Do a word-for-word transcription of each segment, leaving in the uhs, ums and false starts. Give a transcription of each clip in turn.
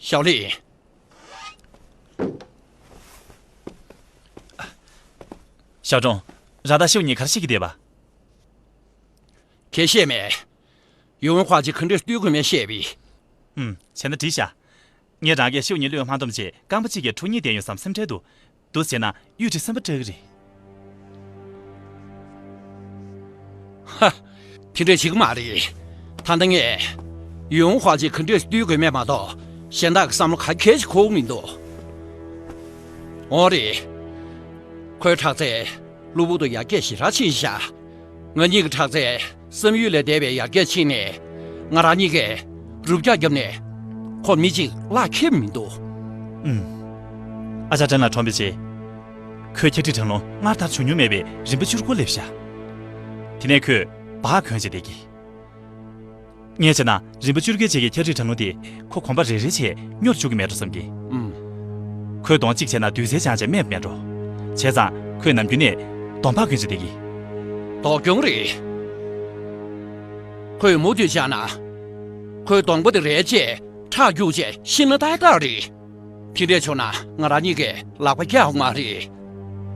ཞའོ་ལི། ཞའོ་ཀྲུང་། རང་དང་ཤིའུ་གཉིས་ག་རེ་བཤད་ཀྱི་བསྡད་པ། གལ་བཤད་མེད། ཡུང་ཧྭ་ཅིག་ག་འདྲས་བཏུལ་དགོས་མེད་བཤད་པས། ཨུམ། བྱས་ན་འགྲིག་ཤག་ངས་རང་གིས་ཤིའུ་གཉིས་བློས་མ་འདུམ་བྱས་རྐང་པ་གཅིག་གིས་ཁྲུ་གཉིས་བསྡད་ཡོང་བསམ་སེམས་ཁྲལ་འདུག་འདུག་བྱས་ན་གཡུ་ཁྲི་སེམས་པ་སྐྲག་གི་རེད། ཧ། དེ་འདྲས་བྱེད་ཀྱི་མ་རེད། ད་ལྟ་ངས་ཡུང་ཧྭ་ཅིག་ག་འདྲས་བཏུལ་དགོས་མེད་མ་གཏོགས་གཞན་དག་གི་བསམ་བློ་ག་གས་ཤིག་འཁོར་གྱི་མི་འདུག་འོ་རེད། ཁོའི་ཁྲག་རྩའི་གློ་བུར་དུ་ཡར་རྒྱས་ཞེ་དྲག་ཕྱིན་ཤག་ང་གཉིས་ཀྱི་ཁྲག་རྩའི་བསམ་ཡུལ་ལས་འདས་པའི་ཡར་རྒྱས་ཕྱིན་ནས། ང་རང་གཉིས་ཀས་རུབ་རྒྱག་བརྒྱབ་ནས་ཁོ་མི་གཅིག་བརླག་ཁེབས་མི་འདུག་ཨུམ། ཨ་ཅག་ཀྲེན་ལ་གྲོངས་པའི་རྗེས། ཁོའི་ཁྱབ་བསྒྲགས་གྲང་རླུང་སྔར་ལྟར་བྱུང་མྱོང་མེད་པའི་རིམ་པ་བཅུ་དགུ་སླེབས་ཤག་དེ་ནས་ཁོས་སྦག་གོན་བྱས་བསྡད་ཀྱི། ངས་བྱས་ན་རིམ་པ་བཅུ་དགུའི་རྗེས་ཀྱི་ཁྱབ་བསྒྲགས་གྲང་རླུང་དེ་ཁོ་གོམ་པ་རེ་རེའི་རྗེས་སྙོར་བཅུག་གི་མེད་འགྲོ་བསམ་གི། ཨུམ། ཁོས་གདོང་གཅིག་བྱས་ན་དུས་ཚོད་འཆང་བྱས་རྨས་མེད་འགྲོ། བྱས་ཙང་ཁོས་ནམ་རྒྱུན་ནས་གདོང་འབག་གོན་བྱས་བསྡད་ཀྱི། ལྡོག་གྱོང་རེད། ཁོས་མུ་མཐུད་བྱས་ན། ཁོའི་གདོང་པ་དེ་རལ་རྗེས་ཁྲག་རྒྱུག་བྱས་ཤི་ན་ཏག་ཏག་རེད། དེ་འདྲས་བྱུང་ན་ང་རང་གཉིས་ཀས་ལག་པ་རྒྱག་ཡོང་མ་རེད།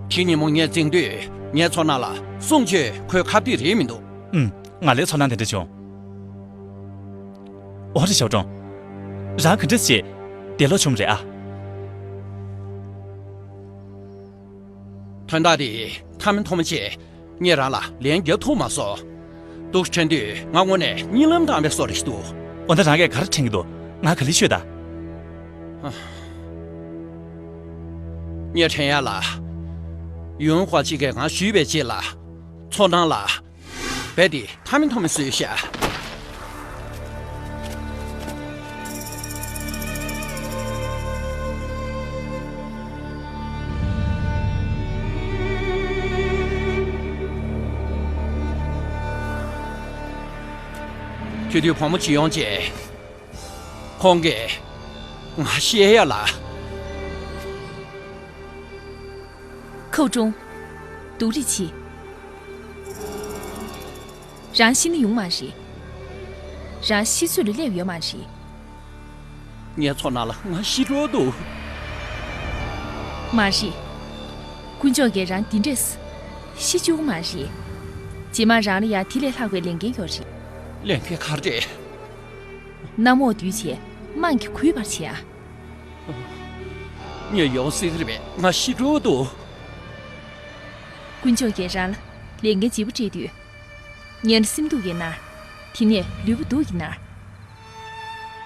དེ་ཉིན་མོ་ངས་འཛིང་དུས་ངའི་ཚོར་སྣང་ལ་སྲུང་སྐྱོབ་ཁོའི་ཁ་གཏད་རེད་མི་འདུག་ཨུམ། ང་ལའི་ཚོར་སྣང་དེ་འདྲ་བྱུང་། འོ་རེད་ཞའོ་ཀྲུང་། རང་ག་འདྲས་བྱས་འདས་ལོག་བྱུང་རེད་ཨ། དོན་དག་དེ་མཐའ་མ་མཐོང་མ་བྱས། ངས་རང་ལ་ལན་རྒྱག་ཐུབ་མ་སོང་། འདུག་སེ་དྲན་དུས་ང་དངོས་གནས་གཉིད་ལམ་བཏང་བའི་བཟོ་འདྲ་ཞིག་འདུག་འོ་ན་རང་གིས་ག་རེ་དྲན་གྱི་འདུག་ང་ག་ལེར་ཤོད་དང་། ངས་དྲན་ཡ་ལ། ཡུང་ཧྭ་ཅིག་གིས་ང་ཞུས་པའི་རྗེས་ལ། ཚོར་སྣང་ལ། རྦད་དེ་མཐའ་མ་མཐོང་མ་བཟོས་ཤག་དེ་དུས་བུ་མོ་གཅིག་ཡོང་རྗེས། ཁོང་གིས་ང་བཤད་ཡ་ལ། ཁོའུ་ཀྲུང་། སྡུག་རུས་ཆེ། རང་ཤི་ན་ཡོང་མ་རེད། རང་ཤི་ཚོད་ལ་སླེབས་ཡོད་མ་རེད། ངའི་ཚོར་སྣང་ལ་ང་ཤི་འགྲོ་འདུག་མ་རེད། དཀོན་མཆོག་གིས་རང་འདི་འདྲས་ཤི་བཅུག་གི་མ་རེད། རྗེས་མ་རང་ལ་ཡང་དེ་ལས་ལྷག་པའི་ལས་འགན་ཡོད་རེད། ལས་འགན་ག་རེ་རེད། གནམ་འོག་འདུས་བྱས་དམངས་ཀྱིས་གུས་པར་བྱེད་ཨ། ངས་ཡོང་སྲིད་ཀྱི་རེད་པས། ང་ཤི་འགྲོ་འདུག་དཀོན་མཆོག་གིས་རང་ལ་ལས་འགན་ལྗིད་པོ་སྤྲད་དུས། ངའི་སེམས་སྡུག་གིས་མནར། དེ་ནས་ལུས་པོ་སྡུག་གིས་མནར།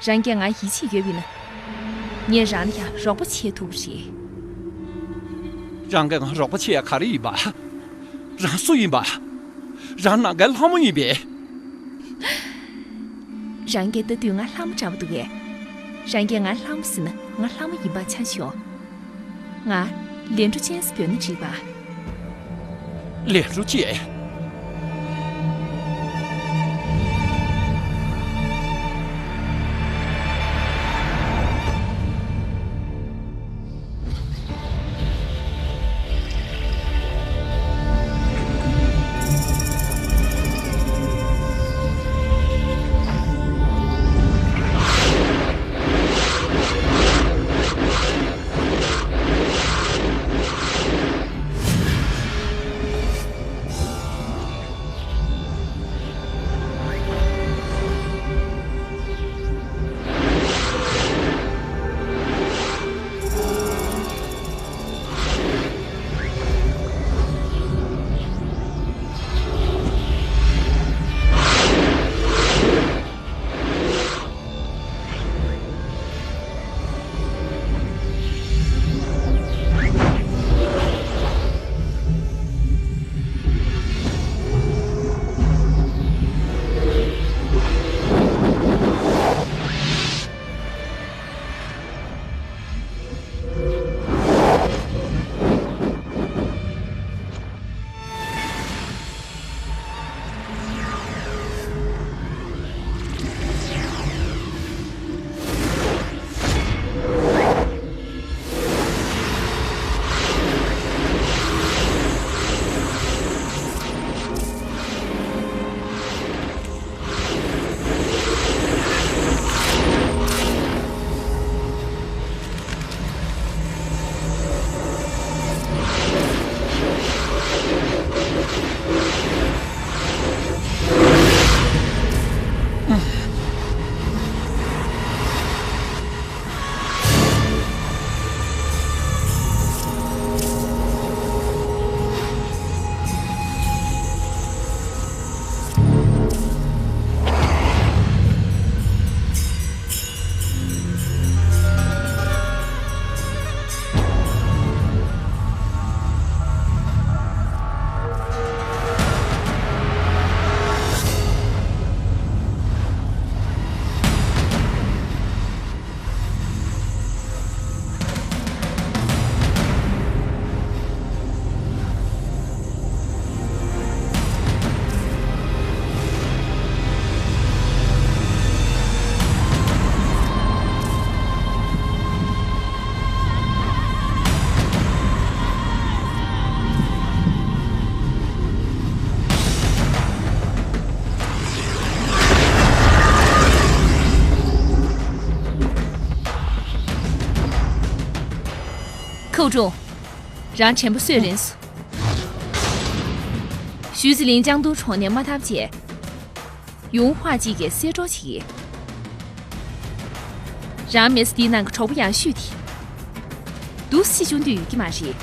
རང་གིས་ང་ཡིད་ཆེས་ཡོད་པ་ཡིན་ན། ངས་རང་ལ་ཡང་རོགས་པ་བྱེད་ཐུབ་པ་རེད། རང་གིས་ང་རོགས་པ་བྱེད་ཡ་ག་རེ་ཡིན་པ། རང་སུ་ཡིན་པ། རང་ནམ་མཁའི་ལྷ་མོ་ཡིན་པས། རང་གིས་ལྟ་དུས་ང་ལྷ་མོ་འདྲ་པོ་འདུག་གས། རང་གིས་ང་ལྷ་མོ་ཟེར་ན་ང་ལྷ་མོ་ཡིན་པ་ཆ་ཤོག་ང་ལས་འཕྲོ་ཅན་ཟེར་འབོད་ན་འགྲིག་པ། ལས་འཕྲོ་ཅན། ལྷོ་ཀྲུང་། རང་དྲན་པ་གསོས་རན་སོང་། ཞུས་ཙི་ལིན་ཅང་ཏུའུ་གྲོང་ནས་མ་ཐར་བྱས། ཡུང་ཧྭ་ཅིག་གིས་གསལ་སྒྲོག་བྱེད་ཀྱི། རང་མི་ཚེ་འདིའི་ནང་གི་གྲོགས་པོ་ཡག་ཤོས་དེ། འདུག་སེ་ཤི་འདོད་ཡོད་ཀྱི་མ་རེད།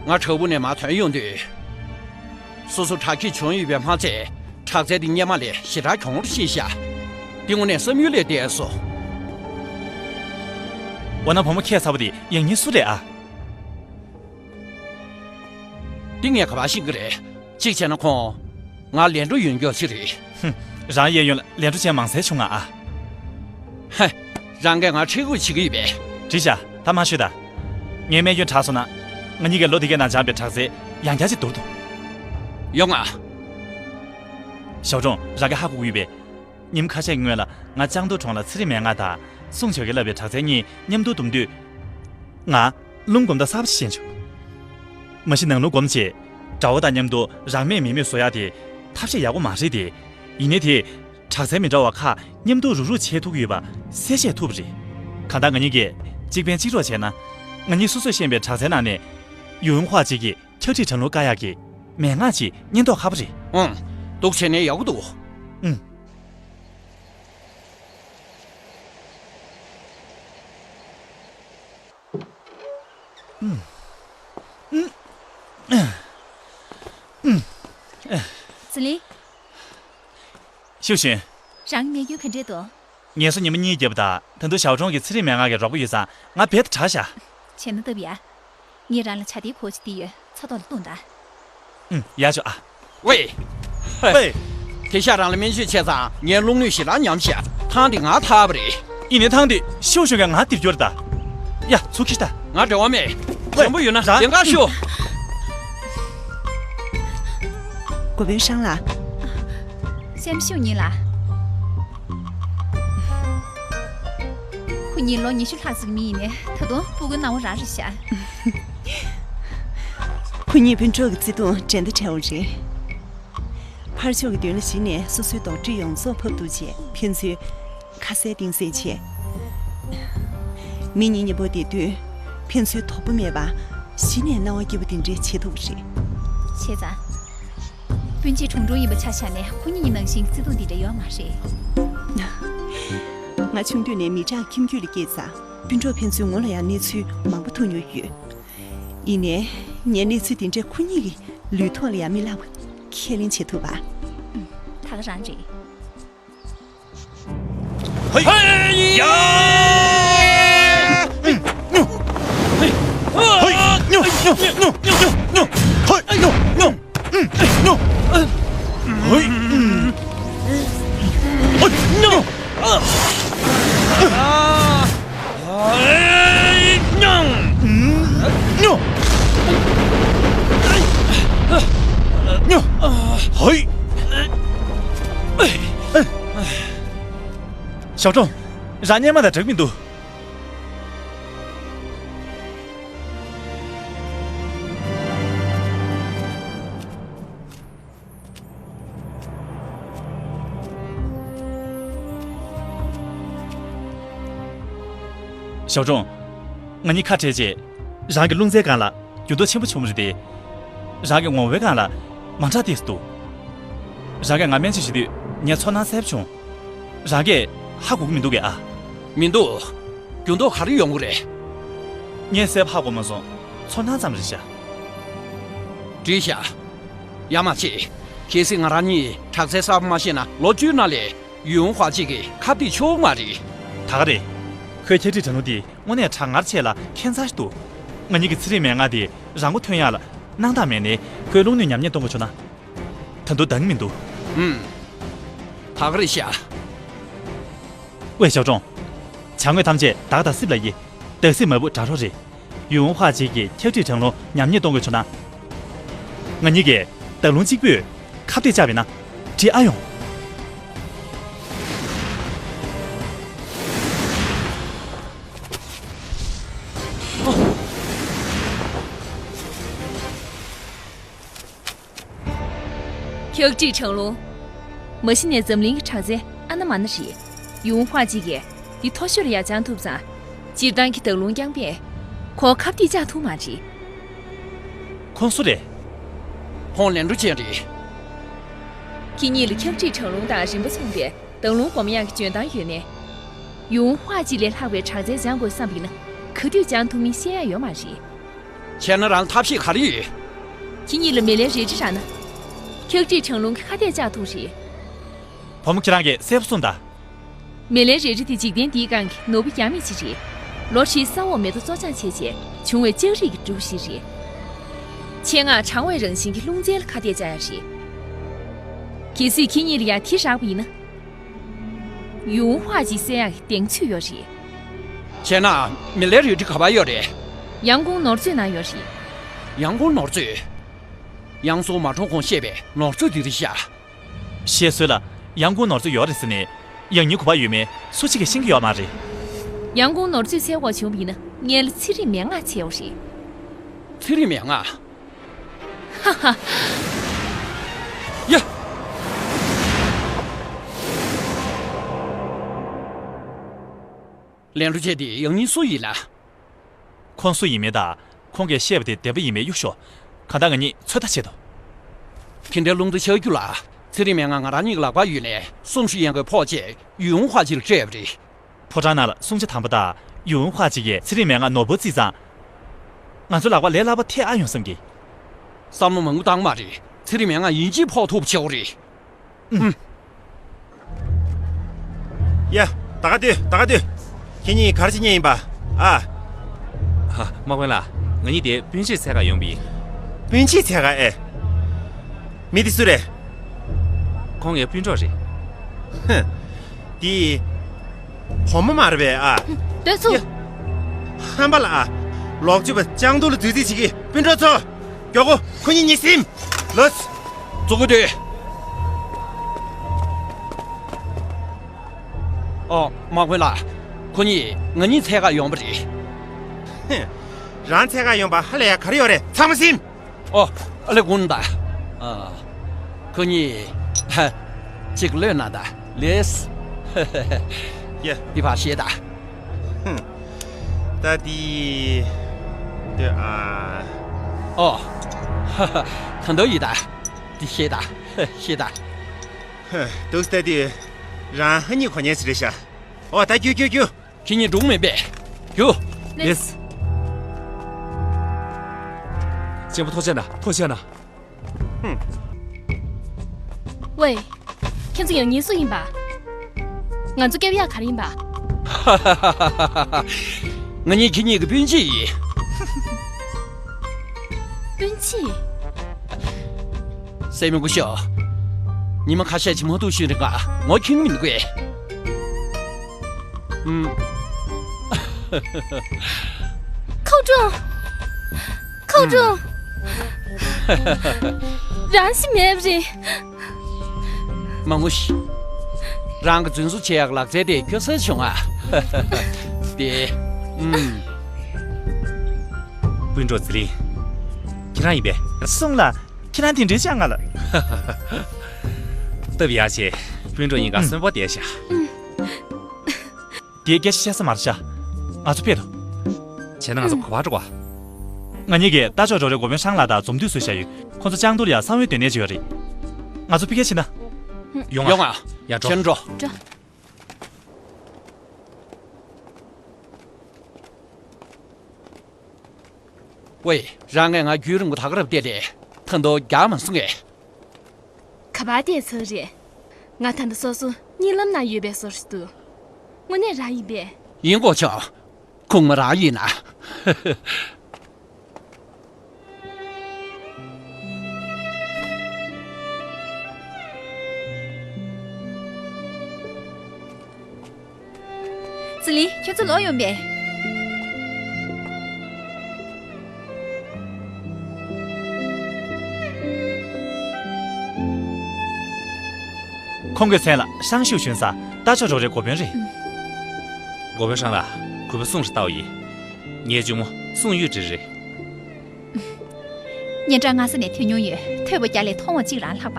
ང་བྲག་ཕུག་ནས་མར་ཐོན་ཡོང་དུས། སོ་སོ་དྲག་སྐྱེད་བྱུང་ཡོད་པས་མ་ཚད། དྲག་རྩལ་འདི་སྔོན་མ་ལས་ཞེ་དྲག་གྱོང་རུ་ཕྱིན་ཤག་འདི་དངོས་གནས་བསམ་ཡུལ་ལས་འདས་སོང་། འོ་ན་བུ་མོ་ཁྱད་མཚར་པོ་དེ་ཡང་སྙིང་སུ་རེད་ཨ། འདི་ངས་ག་པར་ཤེས་ཀྱི་རེད། གཅིག་བྱས་ན་ཁོང་། ང་ལན་གྲུ་ཡོད་མཁན་ཅིག་རེད། ཧུམ། རང་གཡས་གཡོན་ལ་ལན་གྲུ་ཅན་མང་སེ་བྱུང་ང་ཨ། ཧེ། རང་གིས་ང་ཁྲེལ་དགོད་བྱེད་ཀྱི་ཡོད་པས། འགྲིག་ཤག་ད་མ་ཤོད་ད། ངའི་རྨས་སྐྱོན་དྲག་སོང་ན། ང་གཉིས་ཀྱིས་ལོ་འདི་གའི་ནང་སྦྱངས་པའི་དྲག་རྩལ་ཡང་བསྐྱར་ཅིག་བསྡུར་ཐུབ། ཡོང་ང་། ཞའོ་ཀྲུང་། རང་གིས་ཧ་གོ་གི་ཡོད་པས། ཉིན་ཁ་ཤས་སྔོན་ལ་ང་ཅང་ཏུའུ་གྲོང་ལ་ཚེ་རིང་མན་ངག་དང་སུང་ཆོས་ཀྱིས་བསླབས་པའི་དྲག་རྩལ་གཉིས་མཉམ་དུ་བསྡོམས་དུས། ང་རླུང་སྒོམ་ཐབས་གསར་པ་ཞིག་ཤེས་བྱུང་། མ་གཞི་ནང་རླུང་སྒོམ་བྱས། དགྲ་བོ་དང་མཉམ་དུ་རང་རྨས་མི་རྨས་བཟོ་ཡག་དེ་ཐབས་ཤེས་ཡག་པོ་མ་རེད་དེ། ཡིན་ནའི་དེས་དྲག་རྩལ་མི་འདྲ་བ་ཁག་མཉམ་དུ་རུག་རུག་བྱེད་ཐུབ་ཀྱི་ཡོད་པ་གསལ་བཤད་ཐུབ་པ་རེད། གང་ལྟར་ང་གཉིས་ཀྱིས་གཅིག་ཕན་གཅིག་གྲོགས་བྱས་ན། ང་གཉིས་སོ་སོས་ཤེས་པའི་དྲག་རྩལ་ནང་ནས་ཡུན་ཧྭ་ཅིག་གི་ཁྱག་ཁྲིད་གྲང་རླུང་བཀག་ཡག་གི་མན་ངག་ཅིག་རྙེད་མདོག་ཁ་པོ་རེད། ཨང་། འདུག་བྱས་ནས་ཡག་པོ་འདུག་ཨང་། ཙི་ལི། ཤིའུ་ཞུན། རང་གི་རྨས་སྐྱོན་ག་འདྲས་འདུག་ངལ་གསོ་ཉི་མ་གཉིས་བརྒྱབ་པ་དང་། ད་དུང་ཞའོ་ཀྲུང་གི་ཚེ་རིང་མན་ངག་གི་རོགས་པ་ཡོད་ཙང་ང་རྦད་དེ་དྲག་ཤག་བྱས་ན་སྟབས་ཡག་ངས་རང་ལ་ཇ་དེའི་གོ་ཆ་དེ་ཡོད། ཚ་ཐོག་ལ་བཏུང་དང་། ཨུམ། ཡག་བྱུང་ཨ། ཝེ། ཝེ། དེང་སང་རང་ལ་སྨན་བཅོས་བྱས་ཙང་ངའི་རླུང་ནད་ཞེ་དྲག་ཉམས་ཤག་ཐང་དེ་ང་ཐག་པ་རེད། ཡིན་ནའི་ཐང་དེ་ཤིའུ་ཞུན་གྱིས་ང་འདིར་བསྐྱུར་ད། ཡ། ཚུར་ཁྱེར་ད། ང་འབྲེལ་བ་མེད། ཝེ། དྲན་པ་ཡོད་ན་རང་བདེན་ཁ་ཤོག་འགོ་དཔོན་ཧྲང་ལགས། སེམས་ཤུགས་ཉིད་ལ། ཁོ་གཉིས་ལོ་ཉི་ཤུ་ལྷག་ཙམ་གྱི་མི་ཡིན་ནའི་ད་དུང་སྤུ་གུའི་སྣང་བ་རང་རེད་ཤག་ཁོ་གཉིས་སྤུན་གྲོགས་ཀྱི་བརྩེ་དུང་འགྲན་ཟླ་བྲལ་བ་རེད། ཕར་ཕྱོགས་ཀྱི་མདུན་ལ་གཞི་ནས་སོ་སོའི་རྡོག་ཁྲེས་ཡོངས་རྫོགས་ཕབ་འདུག་བྱས་ཕན་ཚུན་ཁ་གསལ་གཏིང་གསལ་བྱས། མི་གཉིས་མཉམ་པོ་བསྡད་དུས་ཕན་ཚུན་དོགས་པ་མེད་པ་གཞི་ནས་སྣང་བ་སྐྱིད་པོ་དེ་འདྲས་བྱེད་ཐུབ་པ་རེད། བྱས་ཙང་། སྤུན་མཆེད་གྲུང་གྲུང་ཡིན་པ་ཆ་བཞག་ནས་ཁོ་གཉིས་ཀྱི་ནང་བཞིན་བརྩེ་དུང་འདི་འདྲ་ཡོད་མ་རེད། ང་ཆུང་དུས་ནས་མི་དྲག་ཁྱིམ་རྒྱུད་ལ་སྐྱེས་ཙང་སྤུན་གྲོགས་ཕན་ཚུན་ངོ་ལ་ཡང་གནས་ཚུལ་མང་པོ་ཐུག་མྱོང་ཡོད། ཡིན་ནའི་ངས་གནས་ཚུལ་འདི་འདྲས་ཁོ་གཉིས་ཀྱི་ལུས་ཐོག་ལ་ཡང་མི་བརླག་པ་ཁས་ལེན་བྱེད་ཐུབ་པ། ད་ག་རང་རེད། ཧེ། ཧེ། ཡ། ཧེ། ཉོ། ཧེ། ཉོ། ཉོ། ཧེ། ཉོ། ཉོ། ཧེ། ཉོ། ཨ། ཨ། ཨ། ཨ། ཨ། ཉོ། ཉོ། ཉོ། ཧོ། ཞའོ་ཀྲུང་། རང་སྔོན་མ་དང་འདྲ་གི་མི་འདུག་ཞའོ་ཀྲུང་། ང་གཉིས་ཁ་བྲལ་རྗེས། རང་གི་རླུང་རྩའི་སྒང་ལ་འགྱུར་ལྡོག་ཆེན་པོ་བྱུང་བ་རེད་དེ། རང་གི་ངོ་བོའི་སྒང་ལ་མང་དྲགས་ཏོག་ཙམ་འདུག་རང་གིས་ང་སྨན་བཅོས་བྱེད་དུས་ངའི་ཚོར་སྣང་གསལ་པོ་བྱུང་། རང་གིས་ཧ་གོ་གི་མི་འདུག་གས་ཨ། མི་འདུག་འགྱུར་ལྡོག་ག་རེ་ཡོང་གི་རེད། ངས་གསལ་པོ་ཧ་གོ་མ་སོང་། ཚོར་སྣང་ཙམ་རེད་ཤག་འགྲིག་ཤག་ཡ་མ་བྱེད། གལ་སྲིད་ང་རང་གཉིས་དྲག་རྩལ་གསར་པ་མ་ཤེས་ན་ལོ་བཅུའི་ནང་ལས་ཡུན་ཧྭ་ཅིག་གི་ཁ་གཏད་ཆོག་མ་རེད། ད་ག་རེད། ཁོའི་ཁྱད་ཁྲིད་དྲ་ལུང་འདི་དངོས་གནས་གྲང་ངར་ཆེ་ལ་ཁྱད་མཚར་ཞིག་འདུག་ང་གཉིས་ཀྱི་ཚེ་རིང་མན་ངག་འདི་རང་མགོ་ཐོན་ཡག་ལ་སྣང་དག་མེད་ནའི་ཁོའི་རླུང་ནད་ཉམས་ཉེས་གཏོང་དགོས་བྱུང་ན། ད་དུང་འདང་མི་འདུག་ཨུམ། ད་ག་རེད་ཤག་ཝེ་ཞའོ་ཀྲུང་། བྱ་དངོས་ཐམས་ཅད་བདག་དང་སྲིབ་ལ་དབྱེ། བདག་སྲིབ་མ་བུ་དགྲ་རོགས་རེད། ཡུན་ཧྭ་ཅིག་གི་ཁྱག་ཁྲིད་གྲང་རླུང་ཉམས་ཉེས་གཏོང་དགོས་བྱུང་ན། ང་གཉིས་ཀྱིས་བདག་རླུང་གཅིག་པུས་ཁ་གཏད་བཅག་པ་ཡིན་ན་འགྲིག་ཨ་ཡོང་། ཁྱག་ཁྲིད་གྲང་རླུང་། མ་གཞི་ནས་འཛམ་གླིང་གི་དྲག་རྩལ་ཨ་ན་མ་ན་རེད། ཡུང་ཧྭ་ཅི་གིས་འདི་མཐོ་ཤོས་ལ་ཡར་བཅང་ཐུབ་ཙང་། སྤྱིར་བཏང་གི་དག་རླུང་རྐྱང་པས་ཁོ་ཁ་གཏད་བཅག་ཐུབ་མ་རེད། ཁོང་སུ་རེད། ཁོང་ལན་གྲུ་ཅན་རེད། ཁྱེད་གཉིས་ལ་འཁྱག་འཁྲིག་གྲང་རླུང་དང་རིམ་པ་མཚུངས་པའི་དག་རླུང་སྒོམ་ཡག་གི་འཇོན་ཐང་ཡོད་ནའི། ཡུང་ཧྭ་ཅི་ལས་ལྷག་པའི་དྲག་རྩལ་སྦྱང་དགོས་བསམ་པ་ཡིན་ན། ག་དུས་སྦྱང་ཐུབ་མིན་བཤད་ཡ་ཡོད་མ་རེད། བྱས་ན་རང་ཐབས་ཤེས་ག་རེ་ཡོད། ཁྱེད་གཉིས་ལ་མེ་ལེན་རལ་གྲི་རག་ན། འཁྱག་འཁྲིག་གྲང་རླུང་གི་ཁ་གཏད་བཅག་ཐུབ་རེད། བུ་མོ་ཁྱེད་རང་གིས་གསལ་པོ་གསུངས་དང་། མེ་ལེན་རལ་གྲི་དེ་འཇིག་རྟེན་འདིའི་སྒང་གི་ནོར་བུ་རྒྱ་མི་ཅིག་རེད། ལོ་ཧྲིལ་ས་འོག་མེ་ཏོག་བཙོ་སྦྱང་བྱས་རྗེས་བྱུང་བའི་ལྕགས་རིགས་ཀྱི་འབྲུ་ཞིག་རེད། ཆེད་མངགས་གྲང་བའི་རང་བཞིན་གྱི་རླུང་རྩལ་ལ་ཁ་གཏད་བཅག་ཡ་རེད། གལ་སྲིད་ཁྱེད་གཉིས་ལ་ཡང་དེ་རག་པ་ཡིན་ན། ཡུང་ཧྭ་ཅི་གསོན་ཡག་གི་གདེང་ཚོད་ཡོད་རེད། བྱས་ན་མེ་ལེན་རལ་གྲི་ག་པར་ཡོད་རེད། ཡང་ཀུང་ནོར་མཛོད་ནང་ཡོད་རེད། ཡང་ཀུང་ནོར་མཛོད། ཡང་སོ་མ་གྲོངས་གོང་བཤད་པའི་ནོར་མཛོད་འདི་རེད་ཤག་བཤད་སྲོལ་ལ་ཡང་ཀུང་ནོར་མཛོད་ཡོད་རེད་ཟེར་ནས། ཡང་སྙིང་ག་པར་ཡོད་མེད་སུ་གཅིག་གིས་ཤེས་ཀྱི་ཡོད་མ་རེད། ཡང་ཀུང་ནོར་མཛོད་འཚོལ་དགོས་བྱུང་བ་ཡིན་ན་སྔོན་ལ་ཚེ་རིང་མན་ངག་འཚོལ་དགོས་རེད། ཚེ་རིང་མན་ངག་ཧ་ཧ། ཡ། ལན་གྲུ་ཅན་དེ་ཡང་སྙིང་སུ་ཡིན་ལ། ཁོང་སུ་ཡིན་མིན་དང་། ཁོང་གིས་བཤད་པ་དེ་བདེན་པ་ཡིན་མིན་གཡུག་ཞོག་གང་ལྟར་ང་གཉིས་ཚོད་ལྟ་བྱེད་དོ། དེ་འདྲའི་རླུང་རྟ་ཆག་རྒྱུ་ལ། ཚེ་རིང་མན་ངག་ང་རང་གཉིས་ཀྱི་ལག་པར་ཡོད་ནས་གསུམ་བཞི་ཡན་གོས་ཕོག་རྗེས་ཡུང་ཧྭ་ཅི་ལ་སྤྲད་པ་རེད། ཕོ་བྲང་ནང་ལ་སྲུང་བྱ་དམ་པ་དང་ཡུང་ཧྭ་ཅི་གིས་ཚེ་རིང་མན་ངག་ནོར་བུར་བརྩིས་ཙང་། ང་ཚོའི་ལག་པར་ལས་སླ་པོ་ཐེབས་ཨ་ཡོང་བསམ་གི། བསམ་བློ་མང་པོ་བཏང་མ་རེད། ཚེ་རིང་མན་ངག་ཡིན་གཅིག་ཕོག་ཐུབ་ཆོག་རེད། ཨུམ། ཡ། ད་ག་དུས་ད་ག་དུས། ཁྱེད་གཉིས་ག་རེ་བྱེད་མཁན་ཡིན་པ། ཨ། ཧ། དམག་དཔོན་ལགས། ང་གཉིས་དེ་སྤུན་མཆེད་འཚོལ་ག་ཡོང་པ་ཡིན། སྤུན་མཆེད་འཚོལ་ག་ཨེ། མི་དེ་སུ་རེད། ཁོང་ངའི་སྤུན་གྲོགས་རེད། ཧུ། དེ། བུ་མོ་མ་རེད་པས་ཨ། སྡོད་ཚུགས། ཡ། ཧམ་པ་ལ་ཨ། ལོག་སྤྱོད་པ་སྤྱང་དུག་ལ་རྫུས་རྫིས་བྱེད་ཀྱི་སྤུན་གྲོགས་ཚོ། མགྱོགས་པོ་ཁོ་གཉིས་གཉིད་སིམ། ལོས། གཙོ་བོ་དེ། ཨོ། དམག་དཔོན་ལགས། ཁོ་གཉིས་ང་གཉིས་འཚོལ་ག་ཡོང་བ་རེད། ཧུ། རང་འཚོལ་ག་ཡོང་བ་ཧ་ལས་ཡ་ག་རེ་ཡོད་རེད། ཚང་མ་སིམ། ཨོ། ཨ་ལེ་ཀུན་ད། ཨ། ཁོ་གཉིས། ཧ། གཅིག་ལོས་ན་ད། ལེས། ཡ། འདི་ཕར་བཤད་ད། ཧུམ། ད་འདི། འདི་ཨ། ཨོ། ཧ་ཧ། ད་འདོ་ཡི་ད། འདི་བཤད་ད། ཧ། བཤད་ད། ཧ། འདུག་སྟེ་འདི། རང་ཧ་གཉིས་གོ་ཉན་ཞིག་རེད་ཤག་ཨོ་ད་རྒྱུག་རྒྱུག་རྒྱུག་ཁྱེད་གཉིས་འགྲུག་མེད་པས། རྒྱུག་ལེས། གཅེན་པོ་ཐུགས་རྗེ་གནང་། ཐུགས་རྗེ་གནང་། ཧུམ། ཝེ། ཁྱེད་ཚོ་ཡང་སྙིང་སུ་ཡིན་པ། ང་ཚོ་སྐྱབས་ཡག་ག་རེ་ཡིན་པ། ང་གཉིས་ཁྱེད་གཉིས་ཀྱི་སྤུན་མཆེད་ཡིན། སྤུན་མཆེད། སྲས་མོ་སྐུ་ཞབས། ཉི་མ་ཁ་ཤས་ཅིག་མ་ཐུག་ཤིང་རེ་ང་ངོ་ཁེངས་མི་འདུག་གས། ཨུམ། ཁོ་ཀྲུང་། ཁོ་ཀྲུང་། རང་ཤི་མེད་པ་རེད། མ་ངུ་ཤི། རང་གི་རྫུན་བཟོ་བྱེད་ཡག་ལག་རྩལ་དེ་སྐྱོ་སར་བྱུང་ཨ། དེ། ཨུམ། སྤུན་གྲོགས་ཟི་ལིང་། ཁྱེད་རང་ཡིན་པས། སོང་ལ། ཁྱེད་རང་དེ་འདྲའི་ཅང་ང་ལ། སྟབས་ཡག་བྱས། སྤུན་གྲོགས་གཉིས་ཀ་གསོན་པོ་བསྡད་ཤག་དེ་སྐད་ཆ་བཤད་ས་མ་རེད་ཤག་ང་ཚོ་ཕེབས་དོ། བྱས་ན་ང་ཚོ་ག་པར་འགྲོ་ག་ང་གཉིས་ཀྱིས་རྟ་མཆོག་རོགས་རེས་འགོ་དཔོན་ཧྲང་ལགས་དང་འཛོམས་འདུས་བཟོས་བཞག་ཡོད། ཁོང་ཚོ་ལྕང་ཏུར་ཡ་གསང་བའི་སྡོད་གནས་ཅིག་ཡོད་རེད། ང་ཚོ་ཕ་གིར་ཕྱིན་ན། ཡོང་ང་། ཡོང་ང་། ཡ་འགྲོ། ཕྱིན་འགྲོ། འགྲོ། ཝེ། རང་ངས་ང་རྒྱུན་རིང་པོ་ད་ག་རང་བལྟས་ཏེ། ད་དུང་རྒྱག་མ་སོང་ངས། ག་པར་བལྟས་ཚར་རེད། ང་ད་ལྟ་སོ་སོ་གཉིད་ལམ་ན་ཡོད་པའི་བཟོ་ཞིག་འདུག་དངོས་གནས་རང་ཡིན་པས། ཡིན་དགོས་ཆོག་ཁུངས་མ་རང་ཡིན་ན། ཟི་ལིང་། ཁྱོད་ཚོ་ལོག་ཡོང་པས། ཁོང་གི་མཚན་ལ་ཧྲང་ཤིའུ་ཞུན་ཟེར། རྟ་མཆོག་རོགས་རེས་འགོ་དཔོན་རེད། འགོ་དཔོན་ཧྲང་ལགས། གུས་པ་སུང་ཧྲི་ཏའོ་ཡིན། ངའི་གཅུང་མོ་སུང་ཡུས་ཀྲི་རེད། སྙན་གྲགས་སྔ་ས་ནས་ཐོས་མྱོང་ཡོད། ཐོས་པ་བརྒྱ་ལས་མཐོང་བ་གཅིག་རང་ལྷག་པ།